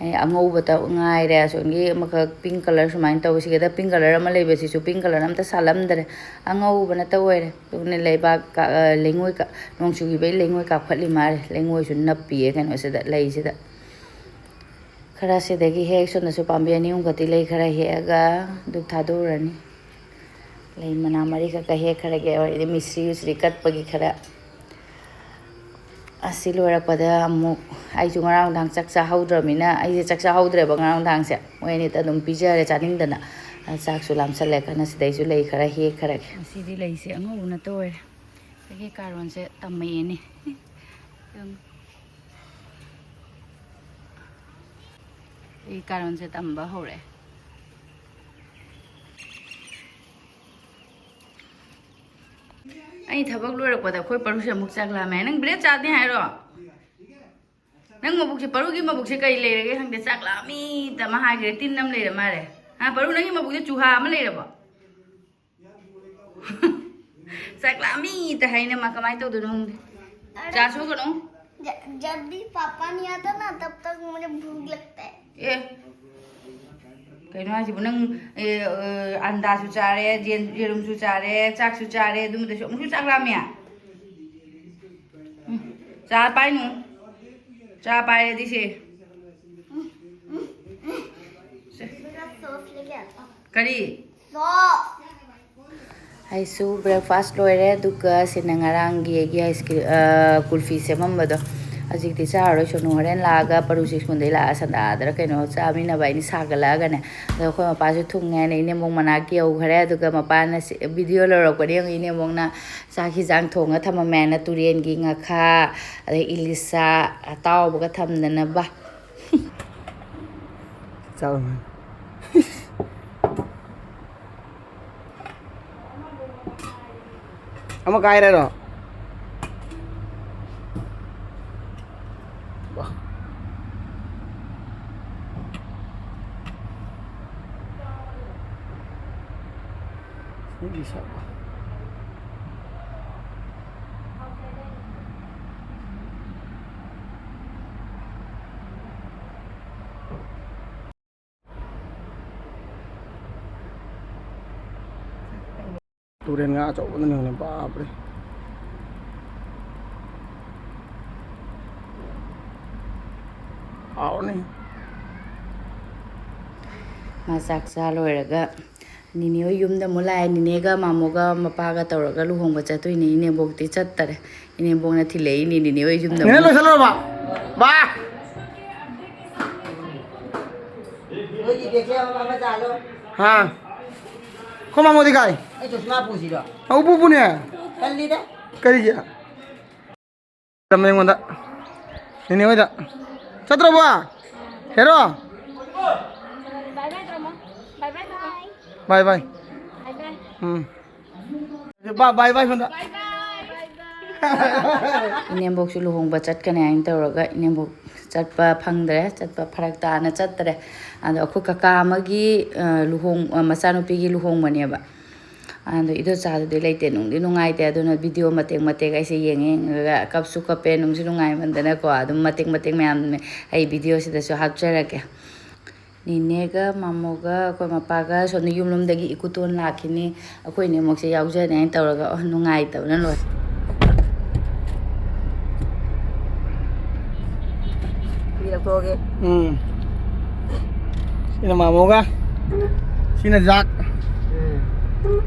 ꯑꯦ, ꯑꯉꯧꯕꯇ ꯉꯥꯏꯔꯦ꯫ ꯑꯁꯣꯝꯒꯤ ꯑꯃꯈꯛ pink colour ꯁꯨꯃꯥꯏꯅ ꯇꯧꯋꯦ꯫ ꯁꯤꯒꯗ pink colour ꯑꯃ ꯂꯩꯕꯁꯤꯁꯨ pink colour ꯑꯝꯇ ꯁꯥꯠꯂꯝꯗ꯭ꯔꯦ꯫ ꯑꯉꯧꯕꯅ ꯇꯧꯔꯦ꯫ ꯑꯗꯨꯅ ꯂꯩꯕꯥꯛ ꯀ-, ꯑ, ꯂꯩꯉꯣꯏ ꯀ-, ꯅꯣꯡ ꯆꯨꯈꯤꯕꯒꯤ ꯂꯩꯉꯣꯏ ꯀꯥꯞꯈꯠꯂꯤ ꯃꯥꯜꯂꯦ꯫ ꯂꯩꯉꯣꯏꯁꯨ ꯅꯞꯄꯤꯌꯦ ꯀꯩꯅꯣꯁꯤꯗ, ꯂꯩꯁꯤꯗ꯫ ꯈꯔ ꯁꯤꯗꯒꯤ ꯍꯦꯛ, ꯁꯣꯝꯗꯁꯨ ꯄꯥꯝꯕꯤ ꯑꯅꯤ ꯑꯍꯨꯝ ꯈꯛꯇꯤ ꯂꯩ, ꯈꯔ ꯍꯦꯛꯑꯒ ꯗꯨꯛ ꯊꯥꯗꯣꯛꯎꯔꯅꯤ꯫ ꯂꯩ ꯃꯅꯥ ꯃꯔꯤ ꯈꯛꯇ ꯍꯦꯛꯈ꯭ꯔꯒꯦ꯫ ꯑꯩꯗꯤ ꯃꯤꯁ꯭ꯔꯤ ꯎꯁ꯭ꯔꯤ ꯀꯠꯄꯒꯤ ꯈꯔ꯫ ꯑꯁꯤ ꯂꯣꯏꯔꯛꯄꯗ ꯑꯃꯨꯛ, ꯑꯩꯁꯨ ꯉꯔꯥꯡ ꯅꯨꯡꯗꯥꯡ ꯆꯥꯛ ꯆꯥꯍꯧꯗ꯭ꯔꯕꯅꯤꯅ, ꯑꯩꯁꯦ ꯆꯥꯛ ꯆꯥꯍꯧꯗ꯭ꯔꯦꯕ ꯉꯔꯥꯡ ꯅꯨꯡꯗꯥꯡꯁꯦ꯫ ꯃꯣꯏ ꯑꯅꯤꯗ ꯑꯗꯨꯝ ꯄꯤꯖꯔꯦ ꯆꯥꯅꯤꯡꯗꯅ꯫ ꯑ, ꯆꯥꯛꯁꯨ ꯂꯥꯝꯁꯜꯂꯦ ꯀꯟꯅ꯫ ꯁꯤꯗꯩꯁꯨ ꯂꯩ ꯈꯔ ꯍꯦꯛꯈ꯭ꯔꯒꯦ꯫ ꯉꯁꯤꯗꯤ ꯂꯩꯁꯦ ꯑꯉꯧꯕꯅ ꯇꯧꯔꯦ꯫ ꯑꯩꯒꯤ ꯀꯥꯔꯣꯟꯁꯦ ꯇꯝꯃꯛꯑꯦꯅꯦ꯫ ꯑꯗꯨꯝ ꯑꯩ ꯀꯥꯔꯣꯟꯁꯦ ꯇꯝꯕ ꯍꯧꯔꯛꯑꯦ꯫ ꯑꯩ ꯊꯕꯛ ꯂꯣꯏꯔꯛꯄꯗ ꯑꯩꯈꯣꯏ ꯄꯔꯨꯁꯦ ꯑꯃꯨꯛ ꯆꯥꯛ ꯂꯥꯝꯃꯦ꯫ "ꯅꯪ bread ꯆꯥꯗꯦ ꯍꯥꯏꯔꯣ? ꯅꯪ ꯃꯕꯨꯛꯁꯦ, ꯄꯔꯨꯒꯤ ꯃꯕꯨꯛꯁꯦ ꯀꯔꯤ ꯂꯩꯔꯒꯦ ꯈꯪꯗꯦ, ꯆꯥꯛ ꯂꯥꯝꯃꯤꯗ" ꯑꯃ ꯍꯥꯏꯈ꯭ꯔꯦ꯫ ꯇꯤꯟ ꯑꯃ ꯂꯩꯔ ꯃꯥꯜꯂꯦ꯫ ꯍꯥ, ꯄꯔꯨ, ꯅꯪꯒꯤ ꯃꯕꯨꯛꯁꯦ ꯆꯨꯍꯥ ꯑꯃ ꯂꯩꯔꯕꯣ? ꯆꯥꯛ ꯂꯥꯝꯃꯤꯗ ꯍꯥꯏꯅ ꯃꯥ ꯀꯃꯥꯏꯅ ꯇꯧꯗꯣꯏꯅꯣ ꯈꯪꯗꯦ꯫ ꯆꯥ ꯁꯨꯒꯅꯨ꯫ ज-, जब भी पापा नहीं आता ना, तब तक मुझे भूख लगता है। ꯑꯦ, ꯀꯩꯅꯣ ꯍꯥꯏꯁꯤꯕꯨ? ꯅꯪ, ꯑꯦ, ꯑ, ꯑꯟꯗꯥꯁꯨ ꯆꯥꯔꯦ, ꯌꯦꯟ, ꯌꯦꯔꯨꯝꯁꯨ ꯆꯥꯔꯦ, ꯆꯥꯛꯁꯨ ꯆꯥꯔꯦ, ꯑꯗꯨꯃꯗꯁꯨ ꯑꯃꯨꯛꯁꯨ ꯆꯥꯛ ꯂꯥꯝꯃꯦ? ꯎꯝ, ꯆꯥ ꯄꯥꯏꯅꯨ꯫ ꯆꯥ ꯄꯥꯏꯔꯗꯤ ꯁꯦ꯫ ꯁꯦ꯫ मेरा सॉस लेके आता हूँ। ꯀꯔꯤ? ꯁꯣꯁ꯫ ꯑꯩꯁꯨ breakfast ꯂꯣꯏꯔꯦ, ꯑꯗꯨꯒ ꯁꯤꯅ ꯉꯔꯥꯡꯒꯤ ꯑꯩꯒꯤ ice cream, ꯑ, ꯀꯨꯜꯐꯤ ꯁꯦꯝꯃꯝꯕꯗꯣ꯫ ꯍꯧꯖꯤꯛꯇꯤ ꯆꯥꯔꯔꯣꯏ, ꯁꯣꯅꯨ ꯍꯣꯔꯦꯟ ꯂꯥꯛꯑꯒ ꯄꯔꯨꯁꯤ ꯁ꯭ꯀꯨꯜꯗꯩ ꯂꯥꯛꯑ ꯁꯟꯗꯥꯗꯔ ꯀꯩꯅꯣ ꯆꯥꯃꯤꯟꯅꯕ ꯍꯥꯏꯅ ꯁꯥꯒꯠꯂꯛꯑꯒꯅꯦ꯫ ꯑꯗꯣ ꯑꯩꯈꯣꯏ ꯃꯄꯥꯁꯨ ꯊꯨꯡꯉꯦ ꯍꯥꯏꯅ ꯏꯅꯦꯝꯕꯣꯛ ꯃꯅꯥꯛ ꯌꯧꯈ꯭ꯔꯦ꯫ ꯑꯗꯨꯒ ꯃꯄꯥꯅ ꯁꯤ-, video ꯂꯧꯔꯛꯄꯅꯦ ꯌꯦꯡꯉꯨ, ꯏꯅꯦꯝꯕꯣꯛꯅ ꯆꯥꯛ ꯍꯤꯟꯖꯥꯡ ꯊꯣꯡꯉ ꯊꯝꯃꯝꯃꯦ ꯍꯥꯏꯅ, ꯇꯨꯔꯦꯟꯒꯤ ꯉꯥꯈꯥ, ꯑꯗꯩ ꯏꯂꯤꯁꯥ ꯑꯇꯥꯎꯕꯒ ꯊꯝꯗꯅꯕ꯫ ꯆꯥꯎ꯫ ꯑꯃ ꯀꯥꯏꯔꯦꯔꯣ? ꯋꯥ꯫ ꯁꯤꯒꯤ ꯁꯛ-, ꯇꯨꯔꯦꯟ ꯉꯥ ꯑꯆꯧꯕꯗꯨꯅ ꯌꯦꯡꯉꯨꯅꯦ, ꯕꯥꯞ ꯔꯦ꯫ ꯍꯥꯎꯔꯅꯤ꯫ ꯃꯥ ꯆꯥꯛ ꯆꯥ ꯂꯣꯏꯔꯒ ꯅꯤꯅꯦ ꯍꯣꯏ ꯌꯨꯝꯗ ꯑꯃꯨꯛ ꯂꯥꯛꯑꯦ꯫ ꯅꯤꯅꯦꯒ ꯃꯥꯃꯣꯒ ꯃꯄꯥꯒ ꯇꯧꯔꯒ ꯂꯨꯍꯣꯡꯕ ꯆꯠꯇꯣꯏꯅꯦ꯫ ꯏꯅꯦꯕꯣꯛꯇꯤ ꯆꯠꯇꯔꯦ꯫ ꯏꯅꯦꯕꯣꯛꯅ ꯊꯤꯜꯂꯛꯏꯅꯦ ꯅꯤꯅꯦ ꯍꯣꯏ ꯌꯨꯝꯗ ꯅꯤꯅꯦ ꯑꯃꯨꯛ꯫ ꯂꯣꯏꯁꯜꯂꯨꯔꯕ? ꯕꯥ! ꯅꯣꯏꯒꯤ ꯕꯦꯒꯁꯦ ꯑꯃ, ꯑꯃ ꯆꯥꯜꯂꯣ꯫ ꯍꯥ? ꯑꯩꯈꯣꯏ ꯃꯥꯃꯣꯗꯤ ꯀꯥꯏ? ꯑꯩ ꯆꯨꯁꯃꯥ ꯄꯨꯁꯤꯔꯣ? ꯑ, ꯎꯄꯨ ꯄꯨꯅꯦ? ꯇꯜꯂꯤꯗ꯫ ꯀꯔꯤꯒꯤ? ꯇꯝꯃꯦ ꯑꯩꯉꯣꯟꯗ꯫ ꯅꯦꯅꯦ ꯍꯣꯏꯗ꯫ ꯆꯠꯇ꯭ꯔꯕꯣ? ꯍꯦꯔꯣ? ꯕꯥꯏ ꯕꯥꯏ ꯇꯥꯃꯣ꯫ ꯕꯥꯏ ꯕꯥꯏ ꯇꯥꯃꯣ꯫ ꯕꯥꯏ ꯕꯥꯏ꯫ ꯕꯥꯏ ꯕꯥꯏ꯫ ꯎꯝ꯫ ꯕꯥ-, ꯕꯥꯏ ꯕꯥꯏ ꯁꯣꯝꯗ꯫ ꯕꯥꯏ ꯕꯥꯏ꯫ ꯏꯅꯦꯝꯕꯣꯛꯁꯨ ꯂꯨꯍꯣꯡꯕ ꯆꯠꯀꯅꯤ ꯍꯥꯏꯅ ꯇꯧꯔꯒ ꯏꯅꯦꯝꯕꯣꯛ ꯆꯠꯄ ꯐꯪꯗ꯭ꯔꯦ, ꯆꯠꯄ ꯐꯔꯛ ꯇꯥꯅ ꯆꯠꯇ꯭ꯔꯦ꯫ ꯑꯗꯣ ꯑꯩꯈꯣꯏ ꯀꯀꯥ ꯑꯃꯒꯤ, ꯑ, ꯂꯨꯍꯣꯡ-, ꯑ, ꯃꯆꯥꯅꯨꯄꯤꯒꯤ ꯂꯨꯍꯣꯡꯕꯅꯦꯕ꯫ ꯑꯗꯣ ꯏꯗꯣꯝꯆꯥꯗꯨꯗꯤ ꯂꯩꯇꯦ, ꯅꯨꯡꯗꯤ ꯅꯨꯡꯉꯥꯏꯇꯦ꯫ ꯑꯗꯨꯅ ꯚꯤꯗꯤꯑꯣ ꯃꯇꯦꯛ ꯃꯇꯦꯛ ꯑꯩꯁꯦ ꯌꯦꯡꯉ ꯌꯦꯡꯉꯒ ꯀꯞꯁꯨ ꯀꯞꯄꯦ, ꯅꯨꯡꯁꯨ ꯅꯨꯡꯉꯥꯏꯃꯟꯗꯅꯀꯣ꯫ ꯑꯗꯨꯝ ꯃꯇꯦꯛ ꯃꯇꯦꯛ ꯃꯌꯥꯝ ꯑꯩ ꯚꯤꯗꯤꯑꯣꯁꯤꯗꯁꯨ ꯍꯥꯞꯆꯔꯛꯀꯦ꯫ ꯅꯦꯅꯦꯒ ꯃꯥꯃꯣꯒ ꯑꯩꯈꯣꯏ ꯃꯄꯥꯒ ꯁꯣꯝꯗ ꯌꯨꯝꯂꯣꯝꯗꯒꯤ ꯏꯀꯨꯇꯣꯟ ꯂꯥꯛꯈꯤꯅꯤ꯫ ꯑꯩꯈꯣꯏ ꯏꯅꯦꯝꯕꯣꯛꯁꯦ ꯌꯥꯎꯖꯅꯤ ꯍꯥꯏꯅ ꯇꯧꯔꯒ, ꯑꯣ, ꯅꯨꯡꯉꯥꯏꯇꯕꯅ ꯂꯣꯏꯔꯦ꯫ ꯐꯤ ꯂꯧꯊꯣꯛꯑꯒꯦ꯫ ꯎꯝ꯫ ꯁꯤꯅ ꯃꯥꯃꯣꯒ꯫ ꯁꯤꯅ ꯖꯥꯛ꯫ ꯎꯝ꯫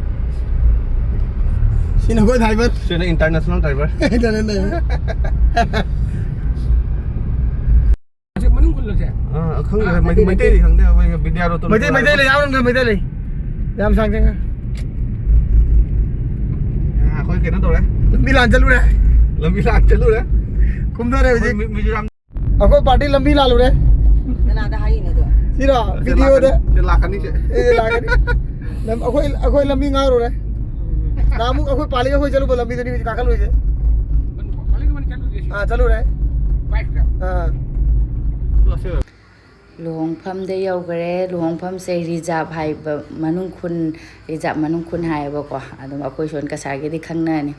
ꯁꯤꯅ ꯑꯩꯈꯣꯏ ꯗ꯭ꯔꯥꯏꯚꯔ꯫ ꯁꯤꯅ international driver꯫ International driver꯫ ꯁꯤ ꯃꯅꯨꯡ ꯈꯨꯜꯂꯁꯦ꯫ ꯑꯥ, ꯈꯪꯗꯦ꯫ ꯑꯥ, ꯃꯩ-, ꯅꯠꯇꯦ, ꯃꯩꯇꯩꯗꯤ ꯅꯠꯇꯦ꯫ ꯈꯪꯗꯦ, ꯑꯩꯈꯣꯏ ꯕꯤꯗ꯭ꯌꯥꯔꯣꯇꯣꯟ ꯃꯩꯇꯩ, ꯃꯩꯇꯩ ꯂꯩ, ꯌꯥꯝ ꯂꯩ, ꯃꯩꯇꯩ ꯂꯩ꯫ ꯌꯥꯝ ꯁꯥꯡ ꯆꯪꯉꯦ꯫ ꯑꯥ, ꯑꯩꯈꯣꯏ ꯀꯩꯅꯣ ꯇꯧꯔꯦ꯫ ꯂꯝꯕꯤ ꯂꯥꯟ ꯆꯠꯂꯨꯔꯦ꯫ ꯂꯝꯕꯤ ꯂꯥꯟ ꯆꯠꯂꯨꯔꯦ꯫ ꯀꯨꯝꯊꯔꯦ ꯑꯩꯈꯣꯏ ꯍꯧꯖꯤꯛ꯫ ꯃꯤ-, ꯃꯤꯖꯣꯔꯥꯝ꯫ ꯑꯩꯈꯣꯏ ꯄꯥꯔꯇꯤ ꯂꯝꯕꯤ ꯂꯥꯜꯂꯨꯔꯦ꯫ ꯀꯅꯥꯗ ꯍꯥꯏꯔꯤꯅꯣ ꯑꯗꯣ? ꯁꯤꯔꯣ? ꯁꯤ ꯚꯤꯗꯤꯑꯣꯗ꯫ ꯂꯥꯛꯀꯅꯤ, ꯁꯤ ꯂꯥꯛꯀꯅꯤ, ꯁꯦ꯫ ꯑꯦ, ꯂꯥꯛꯀꯅꯤ꯫ ꯂꯝ-, ꯑꯩꯈꯣꯏ, ꯑꯩꯈꯣꯏ ꯂꯝꯕꯤ ꯉꯥꯎꯔꯨꯔꯦ꯫ ꯎꯝ꯫ ꯅꯍꯥꯟꯃꯨꯛ ꯑꯩꯈꯣꯏ ꯄꯥꯂꯤꯒ ꯑꯩꯈꯣꯏ ꯆꯠꯂꯨꯕ ꯂꯝꯕꯤꯗꯅꯤ ꯍꯧꯖꯤꯛ ꯀꯥꯈꯠꯂꯨꯏꯁꯦ꯫ ꯄꯥꯂꯤꯒ ꯑꯩꯈꯣꯏ ꯆꯠꯂꯨꯁꯦ꯫ ꯑꯥ, ꯆꯠꯂꯨꯔꯦ꯫ ꯕꯥꯏꯛꯇ꯫ ꯑꯥ꯫ ꯂꯨꯍꯣꯡꯐꯝꯗ ꯌꯧꯈ꯭ꯔꯦ꯫ ꯂꯨꯍꯣꯡꯐꯝꯁꯦ ꯔꯤꯖꯥꯕ ꯍꯥꯏꯕ ꯃꯅꯨꯡ ꯈꯨꯟ, ꯔꯤꯖꯥꯕ ꯃꯅꯨꯡ ꯈꯨꯟ ꯍꯥꯏꯌꯦꯕꯀꯣ꯫ ꯑꯗꯨꯝ ꯑꯩꯈꯣꯏ ꯁꯣꯝ ꯀꯁꯥꯔꯒꯤꯗꯤ ꯈꯪꯅꯔꯅꯤ꯫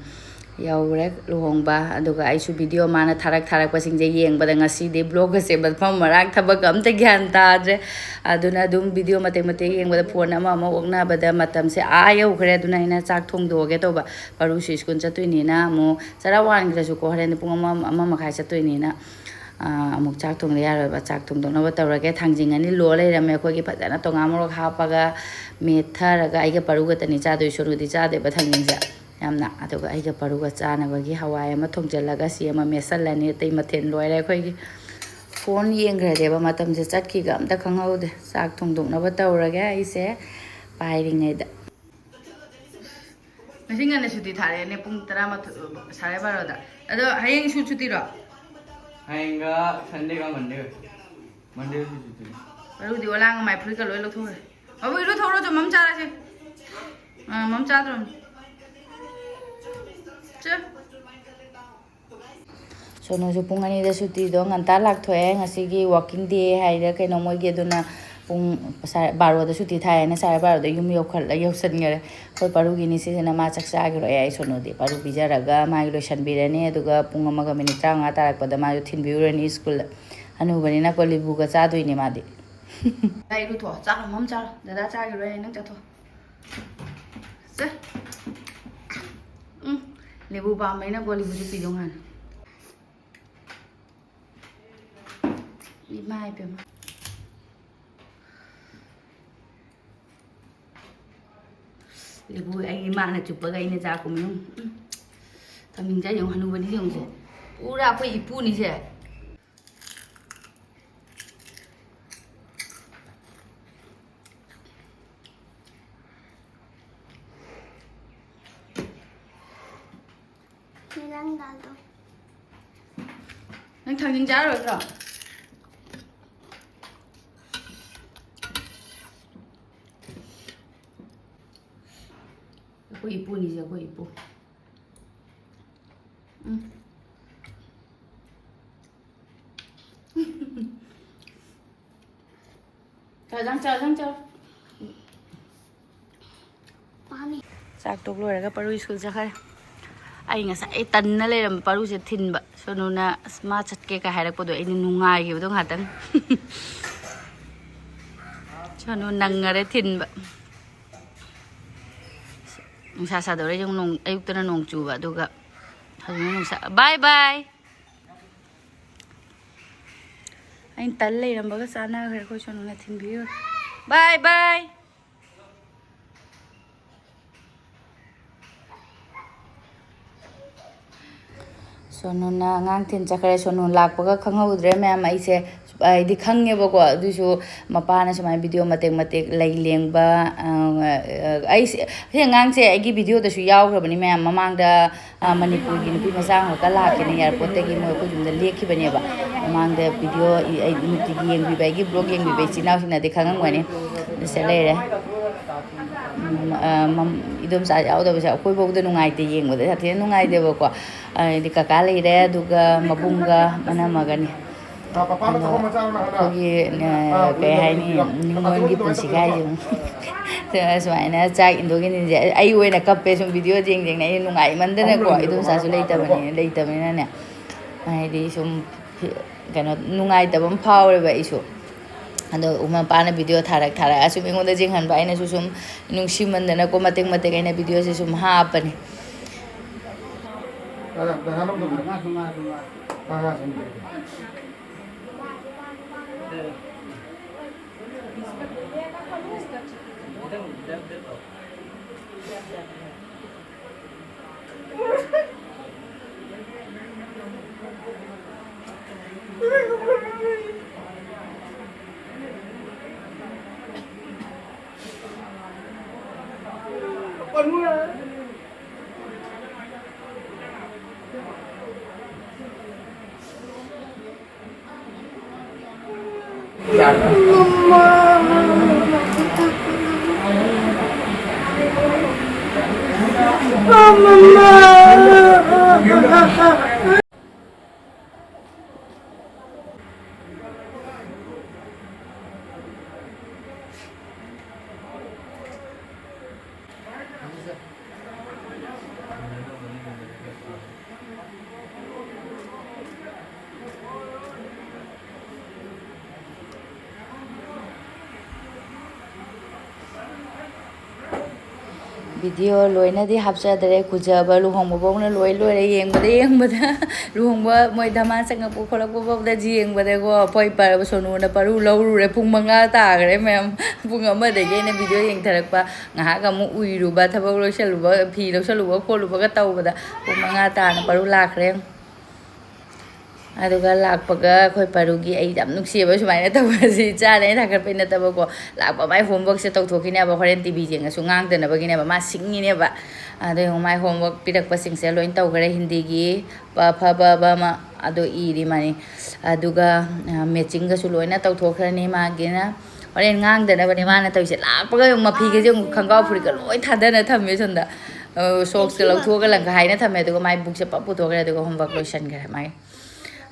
ꯌꯧꯔꯦ ꯂꯨꯍꯣꯡꯕ꯫ ꯑꯗꯨꯒ ꯑꯩꯁꯨ ꯚꯤꯗꯤꯑꯣ ꯃꯥꯅ ꯊꯥꯔꯛ ꯊꯥꯔꯛꯄꯁꯤꯡꯁꯦ ꯌꯦꯡꯕꯗ ꯉꯁꯤꯗꯤ ꯕ꯭ꯂꯣꯒ ꯑꯁꯦ ꯃꯐꯝ ꯃꯔꯥꯡ ꯊꯕꯛꯀ ꯑꯝꯇ ꯒ꯭ꯌꯥꯟ ꯇꯥꯗ꯭ꯔꯦ꯫ ꯑꯗꯨꯅ ꯑꯗꯨꯝ ꯚꯤꯗꯤꯑꯣ ꯃꯇꯦꯛ ꯃꯇꯦꯛ ꯌꯦꯡꯕꯗ ꯐꯣꯟ ꯑꯃ ꯑꯃ ꯑꯣꯛꯅꯕꯗ ꯃꯇꯝꯁꯦ ꯑꯥ ꯌꯧꯈ꯭ꯔꯦ꯫ ꯑꯗꯨꯅ ꯑꯩꯅ ꯆꯥꯛ ꯊꯣꯡꯗꯣꯛꯑꯒꯦ ꯇꯧꯕ꯫ ꯄꯔꯨꯁꯨ ꯁ꯭ꯀꯨꯜ ꯆꯠꯇꯣꯏꯅꯤꯅ ꯑꯃꯨꯛ ꯆꯔꯥ ꯋꯥꯟꯈ꯭ꯔꯁꯨꯀꯣ, ꯍꯣꯔꯦꯟ ꯄꯨꯡ ꯑꯃ, ꯑꯃ ꯃꯈꯥꯏ ꯆꯠꯇꯣꯏꯅꯤꯅ, ꯑꯥ, ꯑꯃꯨꯛ ꯆꯥꯛ ꯊꯣꯡꯗ ꯌꯥꯔꯣꯏꯕ꯫ ꯆꯥꯛ ꯊꯣꯡꯗꯣꯛꯅꯕ ꯇꯧꯔꯒꯦ꯫ ꯊꯥꯡꯖꯤꯡ ꯑꯅꯤ ꯂꯣ ꯂꯩꯔꯝꯃꯦ ꯑꯩꯈꯣꯏꯒꯤ, ꯐꯖꯅ ꯇꯣꯉꯥꯟ ꯃꯣꯔꯣꯛ ꯍꯥꯞꯄꯒ ꯃꯦꯠꯊꯔꯒ꯫ ꯑꯩꯒ ꯄꯔꯨ ꯈꯛꯇꯅꯤ ꯆꯥꯗꯣꯏ, ꯁꯣꯅꯨꯗꯤ ꯆꯥꯗꯦꯕ ꯊꯥꯡꯖꯤꯡꯁꯦ ꯌꯥꯝꯅ꯫ ꯑꯗꯨꯒ ꯑꯩꯒ ꯄꯔꯨꯒ ꯆꯥꯅꯕꯒꯤ ꯍꯋꯥꯏ ꯑꯃ ꯊꯣꯡꯖꯤꯜꯂꯒ ꯁꯤ ꯑꯃ ꯃꯦꯠꯁꯜꯂꯅꯤ꯫ ꯑꯇꯩ ꯃꯊꯦꯜ ꯂꯣꯏꯔꯦ ꯑꯩꯈꯣꯏꯒꯤ꯫ ꯐꯣꯟ ꯌꯦꯡꯈ꯭ꯔꯗꯦꯕ, ꯃꯇꯝꯁꯦ ꯆꯠꯈꯤꯒ ꯑꯝꯇ ꯈꯪꯍꯧꯗꯦ꯫ ꯆꯥꯛ ꯊꯣꯡꯗꯣꯛꯅꯕ ꯇꯧꯔꯒꯦ꯫ ꯑꯩꯁꯦ ꯄꯥꯏꯔꯤꯉꯩꯗ꯫ ꯉꯁꯤ ꯉꯟꯅ ꯁꯨꯇꯤ ꯊꯥꯔꯛꯑꯦꯅꯦ, ꯄꯨꯡ ꯇꯔꯥꯃꯥꯊꯣꯏ, ꯁꯥꯔꯦ ꯕꯥꯔꯣꯗ꯫ ꯑꯗꯣ ꯍꯌꯦꯡꯁꯨ ꯁꯨꯇꯤꯔꯣ? ꯍꯌꯦꯡꯒ ꯁꯟꯗꯦꯒ ꯃꯟꯗꯦꯒ꯫ ꯃꯟꯗꯦꯒꯁꯨ ꯁꯨꯇꯤꯅꯤ꯫ ꯃꯔꯨꯗꯤ ꯑꯣꯂꯥꯡ ꯃꯥꯏ ꯐꯨꯔꯤꯠꯀ ꯂꯣꯏ ꯂꯧꯊꯣꯛꯈ꯭ꯔꯦ꯫ ꯕꯥꯕꯨ, ꯏꯔꯨꯊꯣꯛꯎꯔꯣ, ꯆꯣ, ꯃꯝ ꯆꯥꯔꯁꯦ꯫ ꯑꯥ, ꯃꯝ ꯆꯥꯗ꯭ꯔꯣ? ꯆꯣ꯫ ꯁꯣꯅꯨꯁꯨ ꯄꯨꯡ ꯑꯅꯤꯗ ꯁꯨꯇꯤꯗꯣ ꯉꯟꯇꯥ ꯂꯥꯛꯊꯣꯛꯑꯦ꯫ ꯉꯁꯤꯒꯤ working day ꯍꯥꯏꯔ ꯀꯩꯅꯣ ꯃꯣꯏꯒꯤ꯫ ꯑꯗꯨꯅ ꯄꯨꯡ ꯁꯥꯔꯦ ꯕꯥꯔꯣꯗ ꯁꯨꯇꯤ ꯊꯥꯏꯌꯦꯅ ꯁꯥꯔꯦ ꯕꯥꯔꯣꯗ ꯌꯨꯝ ꯌꯧꯈꯠꯂ-, ꯌꯧꯁꯟꯈꯔꯦ꯫ ꯑꯩꯈꯣꯏ ꯄꯔꯨꯒꯤꯅꯤ ꯁꯤꯁꯤꯅ꯫ ꯃꯥ ꯆꯥꯛ ꯆꯥꯈꯤꯔꯣꯏ꯫ ꯑꯩ ꯁꯣꯅꯨꯗꯤ ꯄꯔꯨ ꯄꯤꯖꯔꯒ ꯃꯥꯒꯤ ꯂꯣꯏꯁꯟꯕꯤꯔꯅꯤ꯫ ꯑꯗꯨꯒ ꯄꯨꯡ ꯑꯃꯒ ꯃꯤꯅꯤꯠ ꯇꯔꯥꯃꯉꯥ ꯇꯥꯔꯛꯄꯗ ꯃꯥꯁꯨ ꯊꯤꯟꯕꯤꯔꯨꯔꯅꯤ ꯁ꯭ꯀꯨꯜꯗ꯫ ꯍꯅꯨꯕꯅꯤꯅꯀꯣ ꯂꯤꯕꯨꯒ ꯆꯥꯗꯣꯏꯅꯦ ꯃꯥꯗꯤ꯫ ꯗꯥ, ꯏꯔꯨꯊꯣꯛꯑꯣ꯫ ꯆꯥꯛ ꯑꯃ ꯆꯥꯔꯣ꯫ ꯗꯗꯥ ꯆꯥꯈꯤꯔꯣꯏ, ꯅꯪ ꯆꯠꯊꯣꯛ꯫ ꯁꯦ꯫ ꯎꯝ꯫ ꯂꯤꯕꯨ ꯄꯥꯝꯕꯅꯤꯅꯀꯣ ꯂꯤꯕꯨꯁꯨ ꯄꯤꯗꯧ ꯉꯥꯏ꯫ ꯏꯃꯥ ꯏꯄꯦꯝꯃ꯫ ꯂꯤꯕꯨ ꯑꯩ ꯏꯃꯥꯅ ꯆꯨꯞꯄꯒ ꯑꯩꯅ ꯆꯥ ꯀꯨꯝꯃꯤ꯫ ꯎꯝ꯫ ꯊꯥꯡꯖꯤꯡ ꯆꯥꯏ ꯌꯦꯡꯉꯨ, ꯍꯅꯨꯕꯅꯤ ꯌꯦꯡꯉꯨꯁꯦ꯫ ꯄꯨꯔꯥ ꯑꯩꯈꯣꯏ ꯏꯄꯨꯅꯤꯁꯦ꯫ ꯅꯪ ꯊꯥꯡꯖꯤꯡ ꯆꯥꯔꯣꯏꯗ꯭ꯔꯣ? ꯑꯩꯈꯣꯏ ꯏꯄꯨꯅꯤꯁꯦ, ꯑꯩꯈꯣꯏ ꯏꯄꯨ꯫ ꯎꯝ꯫ ꯆꯥꯛ ꯆꯥ, ꯆꯥꯛ ꯆꯥ꯫ ꯆꯥꯛ ꯇꯣꯛ ꯂꯣꯏꯔꯒ ꯄꯔꯨ ꯁ꯭ꯀꯨꯜ ꯆꯠꯈ꯭ꯔꯦ꯫ ꯑꯩ ꯉꯁꯥꯏ ꯇꯟꯅ ꯂꯩꯔꯝꯕ ꯄꯥꯔꯨꯁꯦ ꯊꯤꯟꯕ꯫ ꯁꯣꯅꯨꯅ, "ꯑꯁ, ꯃꯥ ꯆꯠꯀꯦ" ꯀ ꯍꯥꯏꯔꯛꯄꯗꯣ ꯑꯩꯅ ꯅꯨꯡꯉꯥꯏꯈꯤꯕꯗꯣ ꯉꯥꯛꯇꯪ꯫ ꯁꯣꯅꯨ ꯅꯪꯉꯔꯦ ꯊꯤꯟꯕ꯫ ꯅꯨꯡꯁꯥ ꯁꯥꯗꯣꯔꯛꯏꯁꯦ ꯅꯣꯡ, ꯑꯌꯨꯛꯇꯅ ꯅꯣꯡ ꯆꯨꯕ, ꯑꯗꯨꯒ ꯍꯧꯖꯤꯛꯅ ꯅꯨꯡꯁꯥ꯫ ꯕꯥꯏ ꯕꯥꯏ꯫ ꯑꯩꯅ ꯇꯜ ꯂꯩꯔꯝꯕꯒ ꯆꯥꯟꯅꯈ꯭ꯔꯦ ꯑꯩꯈꯣꯏ ꯁꯣꯅꯨꯅ ꯊꯤꯟꯕꯤꯔꯨꯔꯦ꯫ ꯕꯥꯏ ꯕꯥꯏ꯫ ꯁꯣꯅꯨꯅ ꯑꯉꯥꯡ ꯊꯤꯟ ꯆꯠꯈ꯭ꯔꯦ꯫ ꯁꯣꯅꯨ ꯂꯥꯛꯄꯒ ꯈꯪꯍꯧꯗ꯭ꯔꯦ ꯃꯌꯥꯝ꯫ ꯑꯩꯁꯦ ꯍꯥꯏꯗꯤ ꯈꯪꯉꯦꯕꯀꯣ, ꯑꯗꯨꯏꯁꯨ ꯃꯄꯥꯅ ꯁꯨꯃꯥꯏꯅ ꯚꯤꯗꯤꯑꯣ ꯃꯇꯦꯛ ꯃꯇꯦꯛ, ꯂꯩ ꯂꯦꯡꯕ, ꯑ, ꯑ, ꯑꯩꯁꯦ, ꯁꯤ ꯑꯉꯥꯡꯁꯦ ꯑꯩꯒꯤ ꯚꯤꯗꯤꯑꯣꯗꯁꯨ ꯌꯥꯎꯈ꯭ꯔꯕꯅꯤ ꯃꯌꯥꯝ꯫ ꯃꯃꯥꯡꯗ, ꯑ, ꯃꯅꯤꯄꯨꯔꯒꯤ ꯅꯨꯄꯤ ꯃꯆꯥ ꯑꯃꯈꯛꯀ ꯂꯥꯛꯀꯦꯅ ꯑꯦꯌꯥꯔꯄꯣꯔꯠꯇꯒꯤ ꯃꯣꯏ ꯑꯩꯈꯣꯏ ꯌꯨꯝꯗ ꯂꯦꯛꯈꯤꯕꯅꯦꯕ꯫ ꯃꯃꯥꯡꯗ ꯚꯤꯗꯤꯑꯣ ꯑꯩ ꯅꯨꯡꯇꯤꯒꯤ ꯌꯦꯡꯕꯤꯕ, ꯑꯩꯒꯤ ꯕ꯭ꯂꯣꯒ ꯌꯦꯡꯕꯤꯕ ꯏꯆꯤꯟ ꯏꯅꯥꯎꯁꯤꯡꯅꯗꯤ ꯈꯪꯉꯝꯒꯅꯤ꯫ ꯁꯤꯗ ꯂꯩꯔꯦ꯫ ꯎꯝ, ꯑ, ꯃꯝ-, ꯏꯗꯣꯝꯆꯥ ꯌꯥꯎꯗꯕꯁꯦ ꯑꯩꯈꯣꯏꯐꯧꯗ ꯅꯨꯡꯉꯥꯏꯇꯦ, ꯌꯦꯡꯕꯗ ꯁꯥꯊꯤꯅ ꯅꯨꯡꯉꯥꯏꯇꯦꯕꯀꯣ꯫ ꯍꯥꯏꯗꯤ ꯀꯀꯥ ꯂꯩꯔꯦ, ꯑꯗꯨꯒ ꯃꯕꯨꯡꯒ ꯃꯅꯝꯃꯒꯅꯤ꯫ ꯑꯗꯣ ꯑꯩꯈꯣꯏꯒꯤ, ꯑ, ꯀꯩ ꯍꯥꯏꯅꯤ, ꯅꯤꯉꯣꯜꯒꯤ ꯄꯨꯟꯁꯤꯒ ꯍꯥꯏꯁꯦ ꯑꯃꯨꯛ ꯁꯨꯃꯥꯏꯅ ꯆꯥꯛ ꯏꯟꯗꯣꯛ ꯏꯟꯁꯤꯟꯁꯦ ꯑꯩ ꯑꯣꯏꯅ ꯀꯞꯄꯦ꯫ ꯁꯨꯝ ꯚꯤꯗꯤꯑꯣ ꯌꯦꯡ ꯌꯦꯡꯅ ꯑꯩ ꯅꯨꯡꯉꯥꯏꯃꯟꯗꯅꯀꯣ, ꯏꯗꯣꯝꯆꯥꯁꯨ ꯂꯩꯇꯕꯅꯤ, ꯂꯩꯇꯕꯅꯤꯅꯅꯦ꯫ ꯍꯥꯏꯗꯤ ꯁꯨꯝ ꯀꯩꯅꯣ ꯅꯨꯡꯉꯥꯏꯇꯕ ꯑꯃ ꯐꯥꯎꯔꯦꯕ ꯑꯩꯁꯨ꯫ ꯑꯗꯣ ꯃꯄꯥꯅ ꯚꯤꯗꯤꯑꯣ ꯊꯥꯔꯛ ꯊꯥꯔꯛꯑ ꯁꯨꯝ ꯑꯩꯉꯣꯟꯗ ꯌꯦꯡꯍꯟꯕ, ꯑꯩꯅꯁꯨ ꯁꯨꯝ ꯅꯨꯡꯁꯤꯃꯟꯗꯅꯀꯣ ꯃꯇꯦꯛ ꯃꯇꯦꯛ ꯑꯩꯅ ꯚꯤꯗꯤꯑꯣꯁꯦ ꯁꯨꯝ ꯍꯥꯞꯄꯅꯤ꯫ ꯚꯤꯗꯤꯑꯣ ꯂꯣꯏꯅꯗꯤ ꯍꯥꯞꯆꯗ꯭ꯔꯦ, ꯀꯨꯖꯕ ꯂꯨꯍꯣꯡꯕ ꯐꯥꯎꯅ ꯂꯣꯏ ꯂꯣꯏꯔꯦ꯫ ꯌꯦꯡꯕꯗ ꯌꯦꯡꯕꯗ ꯂꯨꯍꯣꯡꯕ ꯃꯣꯏ ꯙꯃꯥꯟ ꯆꯪꯉꯛꯄ ꯈꯣꯠꯂꯛꯄ ꯐꯥꯎꯗ ꯌꯦꯡꯕꯗꯀꯣ, ꯑꯩꯈꯣꯏ ꯄ-, ꯁꯣꯅꯨꯅ ꯄꯔꯨ ꯂꯧꯔꯨꯔꯦ꯫ ꯄꯨꯡ ꯃꯉꯥ ꯇꯥꯈ꯭ꯔꯦ ꯃꯌꯥꯝ꯫ ꯄꯨꯡ ꯑꯃꯗꯒꯤ ꯑꯩꯅ ꯚꯤꯗꯤꯑꯣ ꯌꯦꯡꯊꯔꯛꯄ, ꯉꯥꯏꯍꯥꯛ ꯑꯃꯨꯛ ꯎꯏꯔꯨꯕ, ꯊꯕꯛ ꯂꯣꯏꯁꯜꯂꯨꯕ, ꯐꯤ ꯂꯧꯁꯜꯂꯨꯕ ꯈꯣꯠꯂꯨꯕꯒ ꯇꯧꯕꯗ ꯄꯨꯡ ꯃꯉꯥ ꯇꯥꯅ ꯄꯔꯨ ꯂꯥꯛꯈ꯭ꯔꯦ꯫ ꯑꯗꯨꯒ ꯂꯥꯛꯄꯒ ꯑꯩꯈꯣꯏ ꯄꯔꯨꯒꯤ, ꯑꯩ ꯌꯥꯝ ꯅꯨꯡꯁꯤꯌꯦꯕ ꯁꯨꯃꯥꯏꯅ ꯇꯧꯕꯁꯤ, ꯏꯆꯥꯅ ꯑꯩꯅ ꯊꯥꯒꯠꯄꯩ ꯅꯠꯇꯕꯀꯣ꯫ ꯂꯥꯛꯄ ꯃꯥꯏ ꯍꯣꯝꯋꯔꯛꯁꯦ ꯇꯧꯊꯣꯛꯈꯤꯅꯦꯕ, ꯍꯣꯔꯦꯟ ꯇꯤ ꯚꯤ ꯌꯦꯡꯉꯁꯨ ꯉꯥꯡꯗꯅꯕꯒꯤꯅꯦꯕ, ꯃꯥ ꯁꯤꯡꯉꯤꯅꯦꯕ꯫ ꯑꯗꯣ ꯌꯦꯡꯉꯣ, ꯃꯥꯏ ꯍꯣꯝꯋꯔꯛ ꯄꯤꯔꯛꯄꯁꯤꯡꯁꯦ ꯂꯣꯏꯅ ꯇꯧꯈ꯭ꯔꯦ, ꯍꯤꯟꯗꯤꯒꯤ ꯄ ꯐ ꯕ ꯕ ꯃ ꯑꯗꯣ ꯏꯔꯤ ꯃꯥꯅꯤ꯫ ꯑꯗꯨꯒ, ꯑ, ꯃꯦꯆꯤꯡꯒꯁꯨ ꯂꯣꯏꯅ ꯇꯧꯊꯣꯛꯈ꯭ꯔꯅꯤ ꯃꯥꯒꯤꯅ꯫ ꯍꯣꯔꯦꯟ ꯉꯥꯡꯗꯅꯕꯅꯦ ꯃꯥꯅ ꯇꯧꯔꯤꯁꯦ꯫ ꯂꯥꯛꯄꯒ ꯌꯦꯡꯉꯣ, ꯃꯐꯤꯒꯁꯦ ꯌꯦꯡꯉꯣ, ꯈꯣꯡꯒ꯭ꯔꯥꯎ ꯐꯨꯔꯤꯠꯀ ꯂꯣꯏ ꯊꯥꯗꯅ ꯊꯝꯃꯦ ꯁꯣꯝꯗ꯫ ꯑ, ꯁꯣꯛꯁꯀ ꯂꯧꯊꯣꯛꯑꯒ ꯂꯪꯈꯥꯏꯅ ꯊꯝꯃꯦ, ꯑꯗꯨꯒ ꯃꯥꯏ ꯕꯨꯛꯁꯦ ꯄꯞ ꯄꯨꯊꯣꯛꯈ꯭ꯔꯦ, ꯑꯗꯨꯒ ꯍꯣꯝꯋꯔꯛ ꯂꯣꯏꯁꯟꯈ꯭ꯔꯦ ꯃꯥꯒꯤ꯫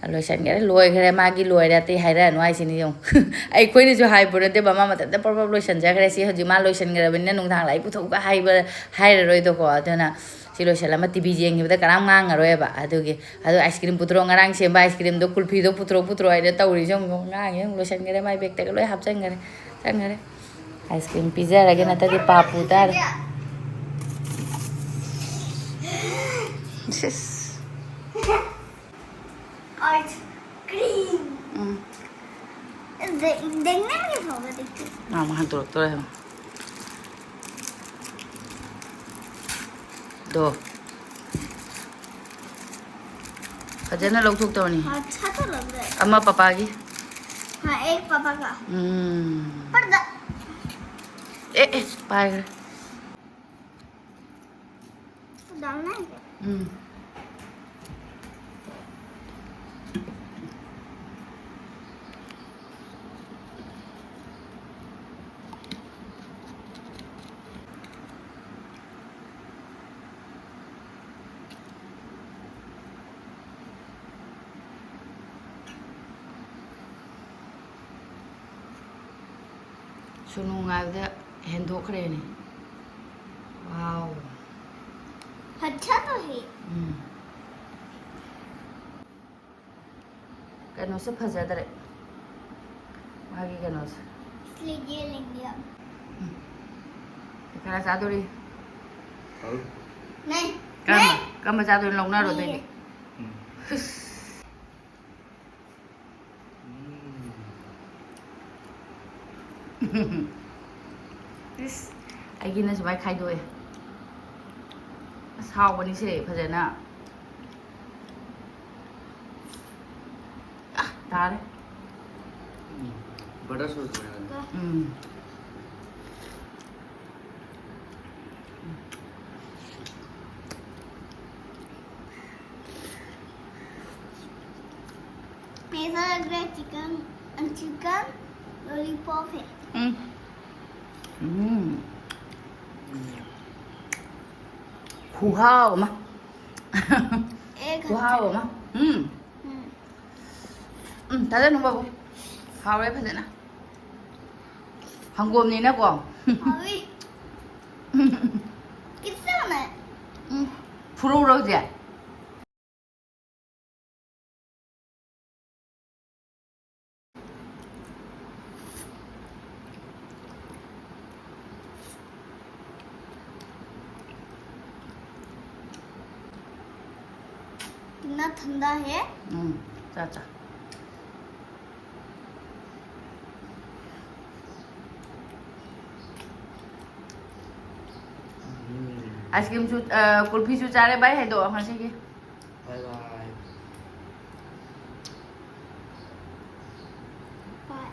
ꯂꯣꯏꯁꯟꯈ꯭ꯔꯦ, ꯂꯣꯏꯈ꯭ꯔꯦ, ꯃꯥꯒꯤ ꯂꯣꯏꯔꯦ, ꯑꯇꯩ ꯍꯥꯏꯔꯛꯑꯅꯨ ꯍꯥꯏꯁꯤꯅꯤ ꯌꯦꯡꯉꯨ꯫ ꯑꯩꯈꯣꯏꯅꯁꯨ ꯍꯥꯏꯕ ꯅꯠꯇꯦꯕ, ꯃꯥ ꯃꯊꯟꯇ ꯄ꯭ꯔꯞ ꯄ꯭ꯔꯞ ꯂꯣꯏꯁꯟꯖꯈ꯭ꯔꯦ꯫ ꯁꯤ ꯍꯧꯖꯤꯛ ꯃꯥ ꯂꯣꯏꯁꯟꯈ꯭ꯔꯕꯅꯤꯅ ꯅꯨꯡꯗꯥꯡ ꯂꯥꯏꯔꯤꯛ ꯄꯨꯊꯣꯛꯎꯒ ꯍꯥꯏꯕ, ꯍꯥꯏꯔꯔꯣꯏꯗꯀꯣ꯫ ꯑꯗꯨꯅ ꯁꯤ ꯂꯣꯏꯁꯜꯂꯝꯃ ꯇꯤ ꯚꯤ ꯌꯦꯡꯈꯤꯕꯗ ꯀꯅꯥꯝ ꯉꯥꯡꯉꯔꯣꯏꯕ꯫ ꯑꯗꯨꯒꯤ, ꯑꯗꯣ ꯑꯥꯏꯁ ꯀ꯭ꯔꯤꯝ ꯄꯨꯊꯣꯔꯛꯑꯣ, ꯉꯔꯥꯡ ꯁꯦꯝꯕ ꯑꯥꯏꯁ ꯀ꯭ꯔꯤꯝꯗꯣ, ꯀꯨꯜꯐꯤꯗꯣ ꯄꯨꯊꯣꯔꯛꯑꯣ, ꯄꯨꯊꯣꯔꯛꯑꯣ ꯍꯥꯏꯅ ꯇꯧꯔꯤꯁꯦ ꯌꯦꯡꯉꯨ꯫ ꯉꯥꯡꯉꯤ ꯌꯦꯡꯉꯨ, ꯂꯣꯏꯁꯟꯈ꯭ꯔꯦ, ꯃꯥꯏ ꯕꯦꯛꯇꯒ ꯂꯣꯏ ꯍꯥꯞꯆꯟꯈ꯭ꯔꯦ, ꯆꯪꯈ꯭ꯔꯦ꯫ ꯑꯥꯏꯁ ꯀ꯭ꯔꯤꯝ ꯄꯤꯖꯔꯒꯦ, ꯅꯠꯇ꯭ꯔꯗꯤ ꯄꯥꯞ ꯄꯨ ꯇꯥꯔꯦ꯫ ꯁꯤꯁ꯫ Ice cream. ꯎꯝ꯫ ꯗꯦ-, ꯗꯦꯡꯅꯦ ꯐꯥꯎꯕ ꯗꯦꯡꯅꯦ꯫ ꯃꯥ ꯑꯃꯨꯛ ꯍꯟꯇꯣꯔꯛꯇꯣꯔꯦ ꯌꯦꯡꯉꯣ꯫ ꯗꯣ꯫ ꯐꯖꯅ ꯂꯧꯊꯣꯛꯇꯧꯅꯤ꯫ अच्छा तो लग रहा है। ꯑꯃ ꯄꯄꯥꯒꯤ꯫ हाँ, एक पापा का। ꯎꯝ꯫ पर द- ꯑꯦ, ꯑꯦ, ꯄꯥꯏꯈ꯭ꯔꯦ꯫ डालना है क्या? ꯎꯝ꯫ ꯁꯨꯅꯨ ꯉꯥꯏꯕꯗ ꯍꯦꯟꯗꯣꯛꯈ꯭ꯔꯦꯅꯦ꯫ ꯋꯥꯎ꯫ अच्छा तो है। ꯎꯝ꯫ ꯀꯩꯅꯣꯁꯦ ꯐꯖꯗ꯭ꯔꯦ꯫ ꯃꯥꯒꯤ ꯀꯩꯅꯣꯁꯦ꯫ इसलिए ये लेंगे हम। ꯎꯝ꯫ ꯀꯅꯥ ꯆꯥꯗꯣꯔꯤ? ꯀꯔꯝꯕ, ꯀꯔꯝꯕ ꯆꯥꯗꯣꯏꯅꯣ? ꯂꯧꯅꯔꯣ ꯑꯗꯨꯏꯗꯤ꯫ ꯎꯝ꯫ ꯏꯁ, ꯑꯩꯒꯤꯅ ꯁꯨꯃꯥꯏꯅ ꯈꯥꯏꯗꯣꯛꯑꯦ꯫ ꯑꯁ, ꯍꯥꯎꯕꯅꯤꯁꯦ ꯐꯖꯅ꯫ ꯑ, ꯇꯥꯔꯦ꯫ ꯎꯝ, butter sauce ꯇꯥꯔꯦ꯫ ꯎꯝ꯫ ऐसा लग रहा है चिकन, चिकन लॉलीपॉप है। ꯎꯝ꯫ ꯎꯝ꯫ ꯈꯨꯍꯥꯎ ꯑꯃ꯫ एक ꯈꯨꯍꯥꯎ ꯑꯃ꯫ ꯎꯝ꯫ ꯎꯝ꯫ ꯎꯝ, ꯊꯥꯖꯅꯨ ꯕꯥꯕꯨ꯫ ꯍꯥꯎꯔꯦ ꯐꯖꯅ꯫ ꯍꯪꯒꯣꯝꯅꯤꯅꯀꯣ꯫ ꯍꯥꯎꯋꯤ꯫ ꯀꯤꯠꯁꯅꯦ꯫ ꯎꯝ꯫ ꯐꯨꯔꯧꯔꯣ ꯍꯧꯖꯤꯛ꯫ कितना ठंडा है। ꯎꯝ, ꯆꯥ, ꯆꯥ꯫ ꯑꯥꯏꯁ ꯀ꯭ꯔꯤꯝꯁꯨ, ꯑ, ꯀꯨꯜꯐꯤꯁꯨ ꯆꯥꯔꯦ ꯚꯥꯏ, ꯍꯥꯏꯗꯣꯛꯑꯣ ꯉꯁꯤꯒꯤ꯫ ꯕꯥꯏ ꯕꯥꯏ꯫ ꯕꯥꯏ꯫